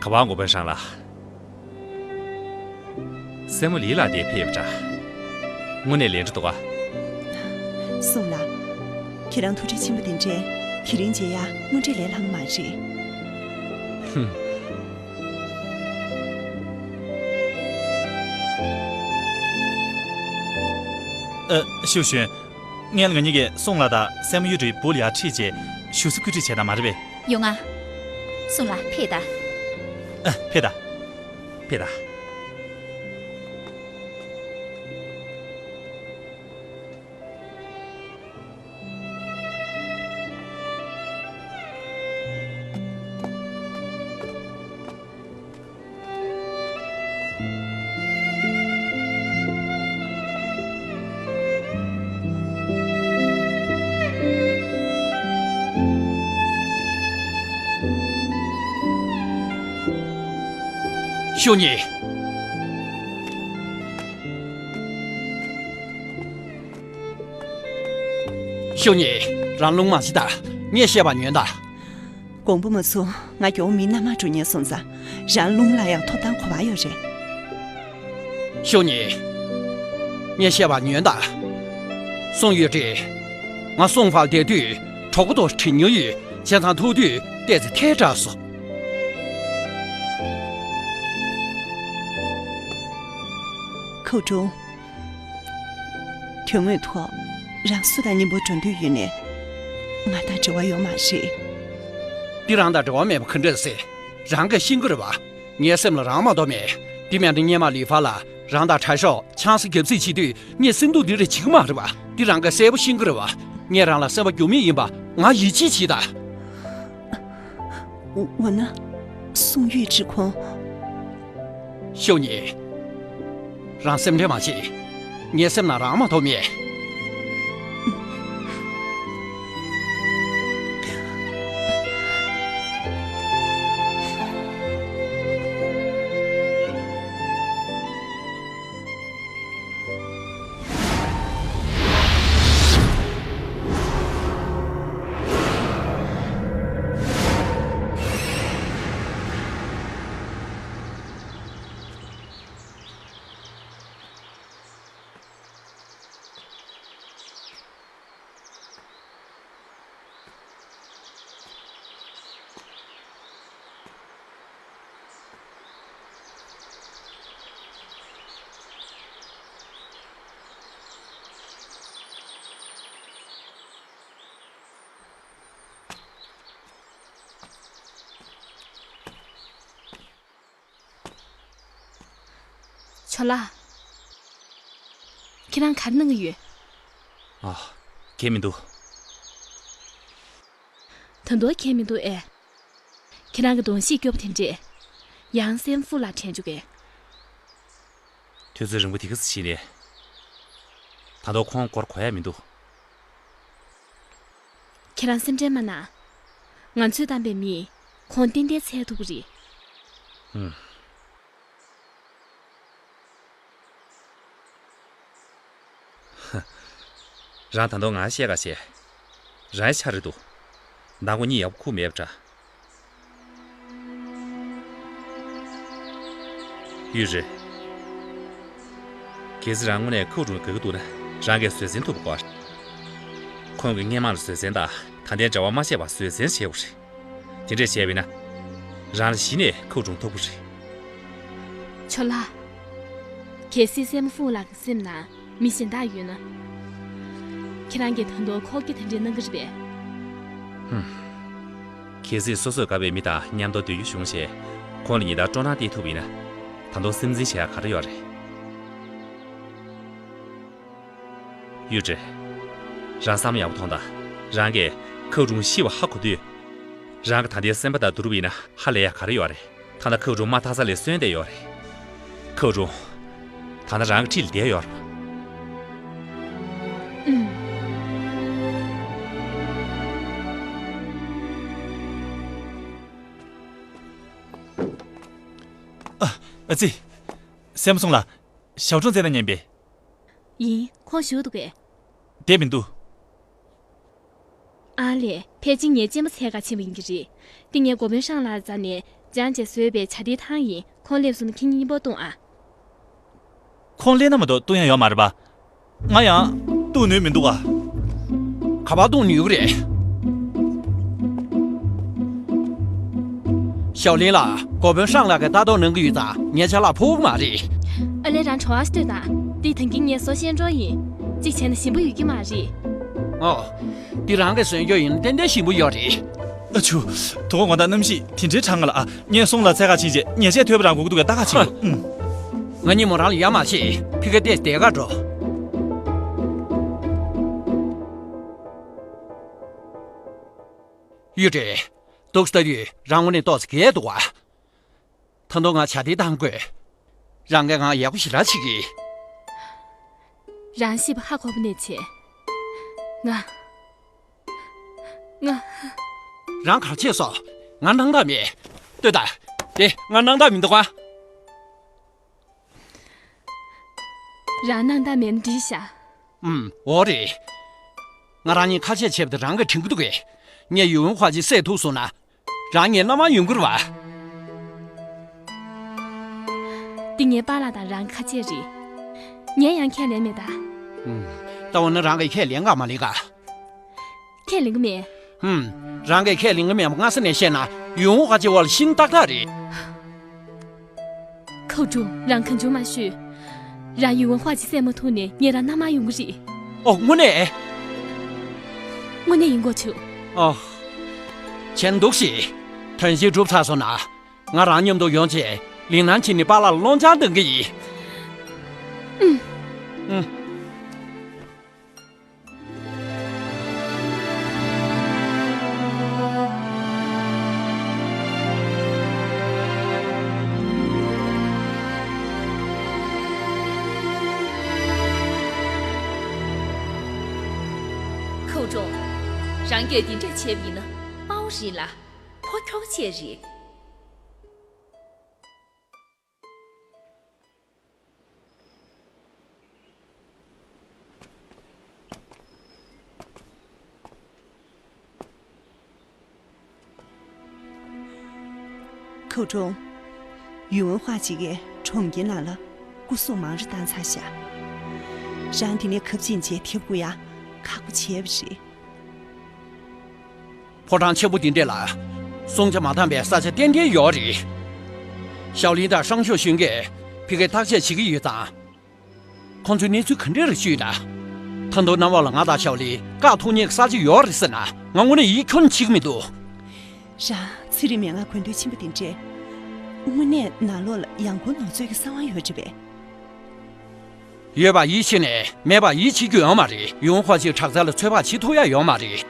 ག་པར་འགོ་དཔོན་ཧྲང་ལགས། སྲས་མོ་ལི་ལགས་དེ་ཕེབས་ཡོད་པ་འདྲ། དངོས་གནས་ལན་འགྲོ་འདུག་ག། སོང་ལགས། ཁྱེད་རང་ཐུགས་རྗེ་ཆེན་པོ་དེ་འདྲས་དེ་རིང་མཇལ་ཡ་དངོས་འབྲེལ་ལས་སླ་པོ་མ་རེད། ཧུམ། ཨ། ཞུ་ཞུན། ངས་ང་གཉིས་ཀྱིས་སོང་ལགས་དང་སྲས་མོ་གཡུ་སྒྲའི་བུ་ལ་ཡར་ཁྲིད་བྱས་ཞུ་གསོལ་གོ་སྒྲིག་བྱས་དང་མ་རེད་པས། ཡོང་ང་། སོང་ལགས་ཕེབས་དང་། ཨ། ཕེབས་དང་། ཕེབས་དང་། ཤོ་ཉི། ཤོ་ཉི། རང་རླུང་མ་བཞེས་དང་། ངས་བཤད་པ་ཉོན་དང་། དགོངས་པ་མ་ཚོམས། ང་རྒྱལ་བོ་མིའི་མནའ་མར་འགྲོ་ཉེན་སོང་ཙང་། རང་རླུང་ལ་ཡང་ཐོབ་ཐང་ག་པར་ཡོད་རེད། ཤོ་ཉི། ངས་བཤད་པ་ཉོན་དང་། སུང་ཡུས་ཀྲིན། ང་སུང་ཧྥང་བསྡད་དུས་གྲོགས་པོ་དང་བྲེལ་མྱོང་ཡོད། བྱས་ཙང་ཐུག་དུས་ཏོག་ཙམ་ཐལ་དྲགས་སོང་། ཁོའུ་ཀྲུང་། དོན་དངོས་ཐོག་རང་སུ་དང་མཉམ་པོ་འགྲོ་འདོད་ཡོད་ནའི། ང་དང་འབྲེལ་བ་ཡོད་མ་རེད། འདི་རང་དང་འབྲེལ་བ་མེད་པ་ག་འདྲ་ཟེར། རང་གིས་ཤེས་ཀྱི་རེད་པ། ངའི་སེམས་ལ་རང་མ་གཏོགས་མེད། འདི་མེད་ན་སྔོན་མ་ལི་ཧྥང་ལགས་རང་དང་གྲྭ་ཤག་ཆང་ས་རྒྱབ་རྩིས་བྱེད་དུས་ངས་སེམས་སྡུག་འདི་འདྲ་བྱེད་ཀྱི་མ་རེད་པ། འདི་རང་གིས་གསལ་པོ་ཤེས་ཀྱི་རེད་པ། ངས་རང་ལ་སེམས་པ་འགྱུར་མེད་ཡིན་པ་ང་ཡིད་ཆེས་བྱེད་དང་། འོ་ན། སུང་ཡུས་ཀྲིན་ཁོང་། ཤོ་ཉི། རང་སེམས་ཁྲལ་མ་བྱེད། ངའི་སེམས་ནང་རང་མ་གཏོགས་མེད། ཇོ་ལགས། ཁྱེད་རང་ག་རེ་གནང་གི་ཡོད། ཨ། གང་ཡང་མི་འདུག་ད་དུང་གང་ཡང་མི་འདུག་ཨེ། ཁྱེད་རང་གི་གདོང་ཤེས་སྐྱོ་པོ་དེ་འདྲས། ཡང་སྲས་མོ་ཧྥུ་ལགས་དྲན་བཅུག་གས། དུས་ཚོད་རིང་པོ་དེ་ག་ཙམ་ཕྱིན་ནས། ད་དུང་ཁོང་སྐོར་གོ་ཡ་མི་འདུག་ཁྱེད་རང་སེམས་ཁྲལ་མ་གནང་། ང་ཚོས་བཏང་པའི་མིས་ཁོང་ཏན་ཏན་འཚོལ་ཐུབ་ཀྱི་རེད། ཧུམ། རང་ད་དུང་ང་བཤད་ག་བྱས། རང་ཆ་རེད་འདུག་མདང་དགོང་གཉིད་ཡག་པོ་ཁུག་མེད་པ་འདྲ། ཡུས་ཀྲིན། གལ་སྲིད་རང་དངོས་གནས་ཁོའུ་ཀྲུང་དགའ་གི་འདུག་ན་རང་གིས་བཟོད་བསྲན་ཐུབ་དགོས། ཁོང་གིས་སྔོན་མ་ལ་བཟོད་བསྲན་དང་ད་ལྟའི་འབྲེལ་བ་མ་ཆད་པར་བཟོད་བསྲན་བྱེད་དགོས་རེད། དེ་འདྲས་བྱས་པས་ན། རང་ལ་གཞི་ནས་ཁོའུ་ཀྲུང་ཐུག་པོ་རེད། ཇོ་ལགས། གལ་སྲིད་སྲས་མོ་ཧྥུ་ལགས་ཀྱི་སེམས་ནང་མི་གཞན་དག་ཡོད་ན། ཁྱེད་རང་གིས་ད་དུང་ཁོག་རྒྱ་དེ་འདྲས་གནང་གི་རེད་པས། ཧུམ། གལ་སྲིད་སོ་སོས་དགའ་བའི་མི་དང་མཉམ་དུ་སྡོད་རྒྱུ་བྱུང་ཞེས་ཁོང་ལ་ཉིན་ལྟར་སྤྲོ་སྣང་སྟེར་ཐུབ་པ་ཡིན་ན། ད་དུང་སེམས་འཛིན་བྱེད་ཡག་ག་རེ་ཡོད་རེད། ཡུས་ཀྲིན། རང་བསམ་བློ་ཡག་པོ་ཐོངས་དང་། རང་གིས་ཁོའུ་ཀྲུང་ཤི་བ་ཧ་གོ་དུས། རང་གི་ད་ལྟའི་སེམས་པ་དང་བསྡུར་བ་ཡིན་ན་ཧ་ལས་ཡག་ག་རེ་ཡོད་རེད། ད་ལྟ་ཁོའུ་ཀྲུང་མ་ཐར་ས་ལ་གསོན་བསྡད་ཡོད་རེད། ཁོའུ་ཀྲུང་། ད་ལྟ་རང་གི་འཁྲིས་ལ་བསྡད་ཡོད་རེད་པ། ཨུམ། ཨ། ཨ་ཙི། སྲས་མོ་སུང་ལགས། ཞའོ་ཀྲུང་བཙལ་ན་ཉན་པས། ཡིན། ཁོང་བཞུགས་འདུག་གས། བསྡད་མི་འདུག་ཨ་ལས། ཕལ་ཆེར་ངའི་གཅེན་པོ་འཚོལ་ག་ཕྱིན་པ་ཡིན་གྱི་རེད། འདི་ངའི་འགོ་དཔོན་ཧྲང་ལགས་རྩ་ནས་སྦྱངས་བྱས་བཟོས་པའི་ཇ་དེའི་ཐང་ཡིན། ཁོང་སླེབས་སོང་ན་ཁྱེད་གཉིས་གཉིས་པོ་འཐུང་ཨ། ཁོང་སླེབས་ན་མ་གཏོགས་གཏུག་ཡ་ཡོད་མ་རེད་པ། ང་ཡང་གཏུག་ནུས་མི་འདུག་ག་ག་པར་གཏུག་ནུས་ཀྱི་རེད། ཞའོ་ལིན་ལགས། གོ་དཔོན་ཧྲང་ལགས་ཀྱིས་ལྟ་རྟོག་གནང་གི་ཡོད་ཙང་ངའི་ཅ་ལག་ཕོག་གི་མ་རེད། ཨ་ལས། རང་གྲོགས་ཨ་ལྟོས་དང་། འདི་ད་གིན་ངས་བཟོ་ཤེས་འགྲོ་ཡིན། གཅིག་བྱས་ན་ཞིམ་པོ་ཡོད་ཀྱི་མ་རེད། ཨོ། འདི་རང་གིས་བཟོས་རྒྱུ་ཡིན་ན་ཏན་ཏན་ཞིམ་པོ་ཡོད་རེད། ཨ་ཆུ། དོ་དགོང་དག་གནམ་གཤིས་དེ་འདྲའི་གྲང་ང་ལ་ཨ། ངས་སོང་ལ་འཚོལ་ག་ཕྱིན་རྗེས་ཉལ་ཆས་ཐོལ་པ་རང་དགོས་ཀྱི་འདུག་གས། ལྟ་ག་ཕྱིན་དགོས། ཨུམ། ང་གཉིད་མོ་རང་ལ་ཡ་མ་བྱེད། ཕི་ཀ་ཏེས་བསྡད་ག་འགྲོ། ཡུས་ཀྲེ། འདུག་སེ་ལྟ་དུས་རང་ངོ་ནས་ཏོག་ཙམ་རྒས་འདུག་ག་ད་དུང་ང་ཇ་དེ་བཏང་དགོས། རང་གིས་ང་ཡག་པོ་ཞེ་དྲག་བྱེད་ཀྱི། རང་ཤི་བ་ཧ་གོ་བ་ནས་བྱེད། ང་། ང་། རང་ག་རེ་བྱས་སོང་། ང་སྣང་དག་མེད། ལྟོས་དང་། དེ་ང་སྣང་དག་མི་འདུག་ག་རང་སྣང་དག་མེད་ན་འགྲིག་ཤག་ཨུམ། འོ་རེད། ང་རང་གཉིས་ཁ་ཆད་བྱས་པ་དེ་རང་གིས་དྲན་གྱི་འདུག་གས། ངས་ཡུས་ཝུན་ཧྭ་ཅིན་བསད་ཐུབ་སོང་ན། རང་ངའི་མནའ་མར་ཡོང་གི་རེད་པ། འདི་ངའི་པཱ་ལགས་དང་རང་གི་ཁ་ཆད་རེད། ངས་ཡང་ཁས་ལེན་མེད་ད། ཨུམ། ད་འོ་ན་རང་གིས་ཁས་ལེན་ག་མ་ལེན་ག་ཁས་ལེན་གི་མེད། ཧུམ། རང་གིས་ཁས་ལེན་གི་མེད་པ་སྔ་ས་ནས་ཤེས་ན་ཡུས་ཝུན་ཧྭ་ཅིན་བ་ལ་ཤིན་ཏག་ཏག་རེད། ཁོའུ་ཀྲུང་། རང་གང་བྱུང་མ་ཤོད། རང་ཡུས་ཝུན་ཧྭ་ཅིན་བསད་མ་ཐུབ་ནས་ངས་རང་མནའ་མར་ཡོང་གི་རེད། ཨོ། དངོས་གནས། དངོས་གནས་ཡིན་གོ་ཆུ། ཨོ། བྱས་ན་འདུག་སེ། དོན་གཞི་གྲུབ་ཚར་སོང་ན། ང་རང་མཉམ་དུ་ཡོང་བྱས་ལིང་ནན་ཁྱིམ་ནས་པཱ་ལགས་ལ་སློང་ཆང་འདོན་གི་ཡིན། ཨུམ། ཨུམ། ཁོའུ་ཀྲུང་། རང་གིས་འདི་འདྲས་བྱས་པ་ཡིན་ན་དཔའ་བོ་རེད་ལ། ཕོ་ཁྱོ་ག་བྱས་རེད། ཁོའུ་ཀྲུང་། ཡུས་ཝུན་ཧྭ་ཅིན་གྱིས་གྲོང་ཁྱེར་ནང་ལ་སྐུ་སྲུང་མང་རུ་བཏང་ཚར་ཤག་རང་དེ་ནས་ཁ་ཕྱིན་བྱས་ཐེབས་དགོས་ཡ་ཁག་པོ་བྱས་པ་རེད། ཕོ་བྲང་ཆེན་པོ་འདི་འདྲས་ལ་སྲུང་བྱ་མ་འདང་བའི་ས་ཆ་ཏན་ཏན་ཡོད་རེད། ཞའོ་ལིན་དང་ཧྲང་ཞོ་ཞུན་གྱིས་ཕ་གིར་བརྟག་དཔྱད་བྱེད་ཀྱི་ཡོད་ཙང་། ཁོང་ཚོས་གནས་ཚུལ་ག་འདྲས་རེད་ཞུས་ན། ད་དུང་གནམ་འོག་ལ་ང་དང་ཞའོ་ལིན་བཀག་ཐུབ་མཁན་གྱི་ས་ཆ་ཡོད་རེད་ཟེར་ན་ང་དངོས་གནས་ཡིད་ཁྱོན་ནས་ཆེས་ཀྱི་མི་འདུག་རང་ཚེ་རིང་མན་ངག་གོན་འདོད་ཕྱིན་པ་དེ་འདྲས། དངོས་གནས་ནང་ལོགས་ལ་ཡང་སྐུ་ནོར་འཛོལ་གྱི་གསང་བ་ཡོད་རེད་པས། ཡོད་པ་ཡིད་ཆེས་ནས་མེད་པ་ཡིད་ཆེས་རྒྱུ་ཡོད་མ་རེད། ཡུས་ཧྭ་ཅིན་དྲག་རྩལ་ལ་ཚོད་དཔག་བྱེད་ཐུབ་ཡ་ཡོད་མ་རེད།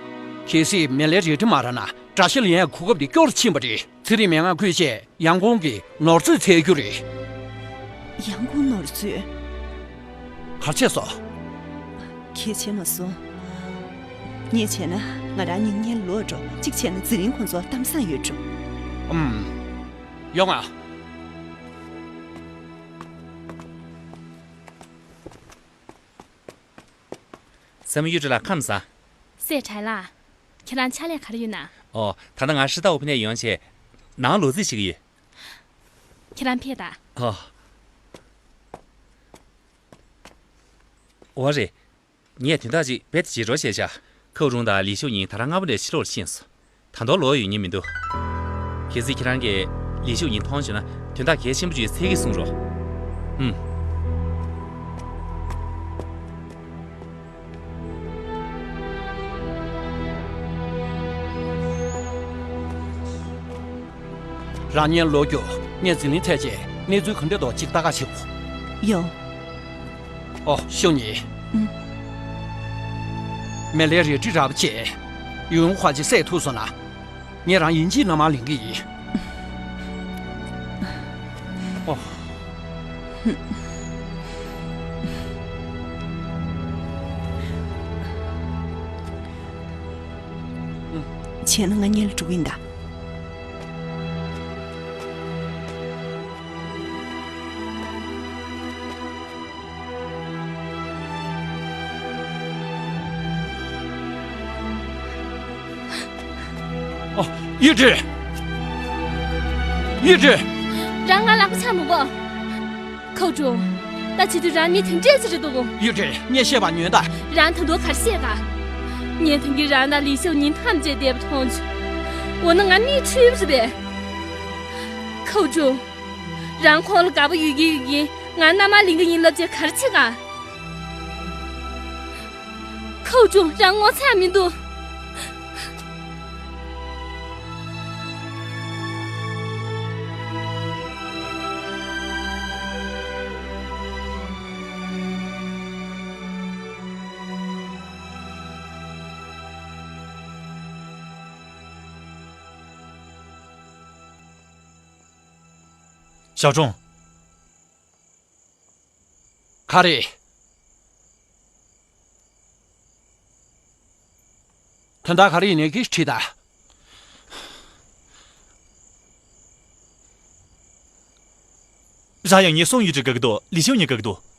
གལ་སྲིད་མེ་ལེ་རལ་གྲི་མ་རག་ན་དགྲ་ཤ་ལེན་ཡ་གོ་སྐབས་དེ་སྐྱོ་རུ་ཕྱིན་པ་རེད། ཚེ་རིང་མན་ངག་བརྐུས་རྗེས་ཡང་ཀོང་གི་ནོར་འཛོལ་འཚོལ་རྒྱུ་རེད། ཡང་ཀོང་ནོར་འཛོལ། ག་རེ་བྱས་སོང་། གལ་ཆེ་མ་སོང་། ངས་བྱས་ན་ང་རང་གཉིས་སྔོན་ལ་ལོག་འགྲོ། གཅིག་བྱས་ན་ཛི་ལིང་ཁོང་ཚོ་གཏམ་བཟང་ཡོད་འགྲོ། ཨུམ། ཡོང་ང་། སྲས་མོ་གཡུ་སྒྲོན་ལགས། ཁམས་བཟང་། སྲས་གྲགས་ལགས། ཁྱེད་རང་ཕྱག་ལས་ག་རེ་ཡོད་ན། ཨོ། ད་ལྟ་ང་ཧྲི་ཏཱ་འོ་ཕི་ནས་ཡོང་བྱས་ནང་ལོག་རྩིས་བྱེད་ཀྱི་ཡོད། ཁྱེད་རང་ཕེབས་དང་། ཨོ། འོ་རེད། ངས་དོན་དག་ཅིག་རྦད་དེ་བརྗེད་འགྲོ་བྱས་བཞག་ཁོའུ་ཀྲུང་དང་ལི་ཤུ་ཉིན་ད་རང་སྔ་པོ་ནས་ཕྱི་ལོགས་ལ་ཕྱིན་སོང་། ད་དུང་ལོག་ཡོང་མྱོང་མི་འདུག་གལ་སྲིད་ཁྱེད་རང་གིས་ལི་ཤུ་ཉིན་མཐོང་བྱུང་ན་དོན་དག་གལ་ཆེན་པོ་ཅིག་ཡོད་ཚད་ཀྱིས་གསུང་རོགས། ཧུམ། རང་ཉལ་ལོག་རྒྱུ། ངས་ཟི་ལིང་འཚོལ་བྱས་གནས་ཚུལ་ག་འདྲ་འདུག་ཅིག་ལྟ་ག་ཕྱིན་གོ། ཡོང་། ཨོ། ཤུ་ཉི། ཨུམ། མེ་ལེ་རལ་གྲི་རག་པ་བྱས། ཡུས་ཧྭ་ཅིན་བསད་ཐུབ་སོང་ན། ངས་རང་ཡིན་གཅིག་མནའ་མར་ལེན་གྱི་ཡིན། ཨོ། བྱས་ན་ང་སྔོན་ལ་འགྲོ་གི་ཡིན་ད། ཨོ། གཡུ་སྒྲོན། གཡུ་སྒྲོན། རང་ང་ལག་པ་འཆང་མི་དགོས། ཁོའུ་ཀྲུང་། ད་བྱེད་དུས་རང་མི་དེ་འདྲས་ཅིག་རེད་འདུག་གོ། ཡུས་ཀྲེང་། ངས་བཤད་པ་ཉོན་དང་། རང་ད་དུང་ག་རེ་བཤད་ག། ངས་ད་གིན་རང་དང་ལི་ཤའོ་ཉིན་ཐམས་ཅད་བསྡད་པ་མཐོང་བྱུང་། འོ་ན་ང་མིག་འཁྲུལ་བ་རེད་པས། ཁའོ་ཅུང་། རང་ཁོང་ལ་དགའ་པོ་ཡོད་ཀྱིན་ཡོད་ཀྱིན་ང་མནའ་མ་ལེན་གྱི་ཡིན་ལབ་བྱས་ག་རེ་བྱེད་ག། ཁའོ་ཅུང་། རང་ངོ་ཚ་མི་འདུག། ཞའོ་ཀྲུང་། ག་རེ། དོན་དག་ག་རེ་ཡིན་ནའི་ཁྱེད་དྲིས་དང་། རང་ཡང་ངས་སུང་ཡུས་ཀྲེང་དགའ་གི་འདུག། ལི་ཤའོ་ཉིན་དགའ་གི་འདུག།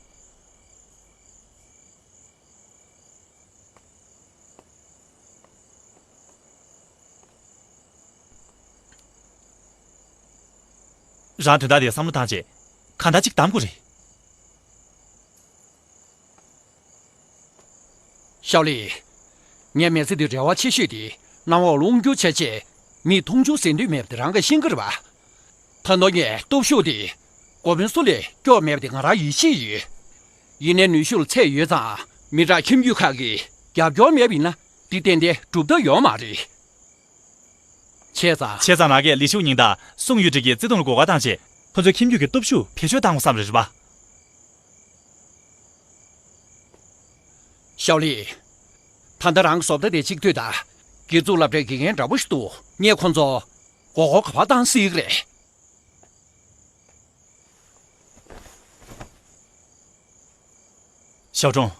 རང་དོན་དག་དེ་བསམ་བློ་བཏང་རྗེས་གང་ལྟར་གཅིག་གདམ་དགོས་རེད། ཞའོ་ལི། ངའི་མི་ཚེ་འདི་རེ་བ་ཆེ་ཤོས་དེ་གནམ་འོག་རླུང་རྒྱུག་ཆེ་ཆེ། མིས་མཐོང་ཆུང་ཟིན་འདོད་མེད་པ་དེ་རང་གིས་ཤེས་ཀྱི་རེད་པ། ད་དུང་ངའི་སྟོབས་ཤུགས་དེ་འགོ་དཔོན་སུ་ལས་སྐྱོ་མེད་པ་དེ་ང་རང་ཡིད་ཆེས་ཡོད། ཡིན་ནའི་ནུས་ཤུགས་ལ་ཚད་ཡོད་ཙང་མི་དྲག་ཁྱིམ་རྒྱུད་ཁག་གིས་རྒྱབ་སྐྱོར་མེད་པ་ཡིན་ན་དེ་ཏན་ཏན་འགྲུབ་ཐབས་ཡོད་མ་རེད། བྱས་ཙང་། བྱས་ཙང་རང་གིས་ལི་ཤའོ་ཉིང་དང་སུང་ཡུས་ཀྲེང་གི་བརྩེ་དུང་ལ་གོ་བ་བཏང་རྗེས་ཁོ་ཚོའི་ཁྱིམ་རྒྱུད་ཀྱི་སྟོབས་ཤུགས་བེད་སྤྱོད་བཏང་དགོས་བསམ་རེད་པ། ཞའོ་ལི། ད་ལྟ་རང་གི་བཟོ་ལྟ་དེ་གཅིག་ལྟོས་དང་། སྒེར་བཙུགས་སློབ་གྲྭའི་དགེ་རྒན་འདྲ་པོ་ཞིག་འདུག། ངས་ཁོ་ཚོ་མགོ་སྐོར་ག་པར་བཏང་སྲིད་ཀྱི་རེད། ཞའོ་ཀྲུང་།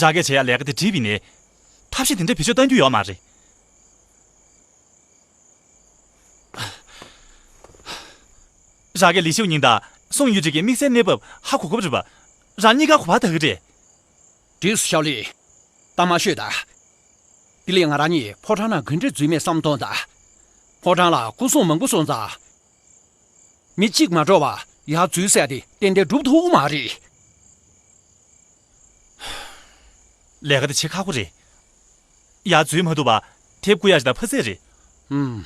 རང་གིས་བྱེད་ཡག་ལས་ཀ་དེ་འགྲིག་པ་ཡིན་ནའི། ཐབས་ཤེས་དེ་འདྲ་བེད་སྤྱོད་གཏང་རྒྱུ་ཡོད་མ་རེད། རང་གིས་ལི་ཤའོ་ཉིང་དང་སུང་ཡུས་ཀྲེང་གི་དམིགས་བསལ་གནས་བབ་ཧ་གོ་དགོས་པ་རེད་པ། རང་གཉིས་ཀ་ག་པར་ལྟ་གི་རེད། འགྲིགས་སོང་ཞའོ་ལི། གཏམ་མ་ཤོད་དང་། དེ་ལས་ང་རང་གཉིས་ཕོ་བྲང་ནང་ག་འདྲས་འཛུལ་མེད་བསམ་གཏོང་དང་། ཕོ་བྲང་ལ་སྐུ་སྲུང་མང་པོ་སོང་ཙང་། མི་གཅིག་མ་འགྲོ་བར་ཡར་འཛུལ་ཟེར་དེ་ཏན་ཏན་འགྲུབ་ཐུབ་ཀྱི་མ་རེད། ལས་ཀ་དེ་བྱེད་ཁག་པོ་རེད། ཡར་འཛུལ་མ་ཐུབ་པར་དེབ་བརྐུ་ཡག་ཞིག་དང་ཕ་ཚད་རེད། ཨུམ།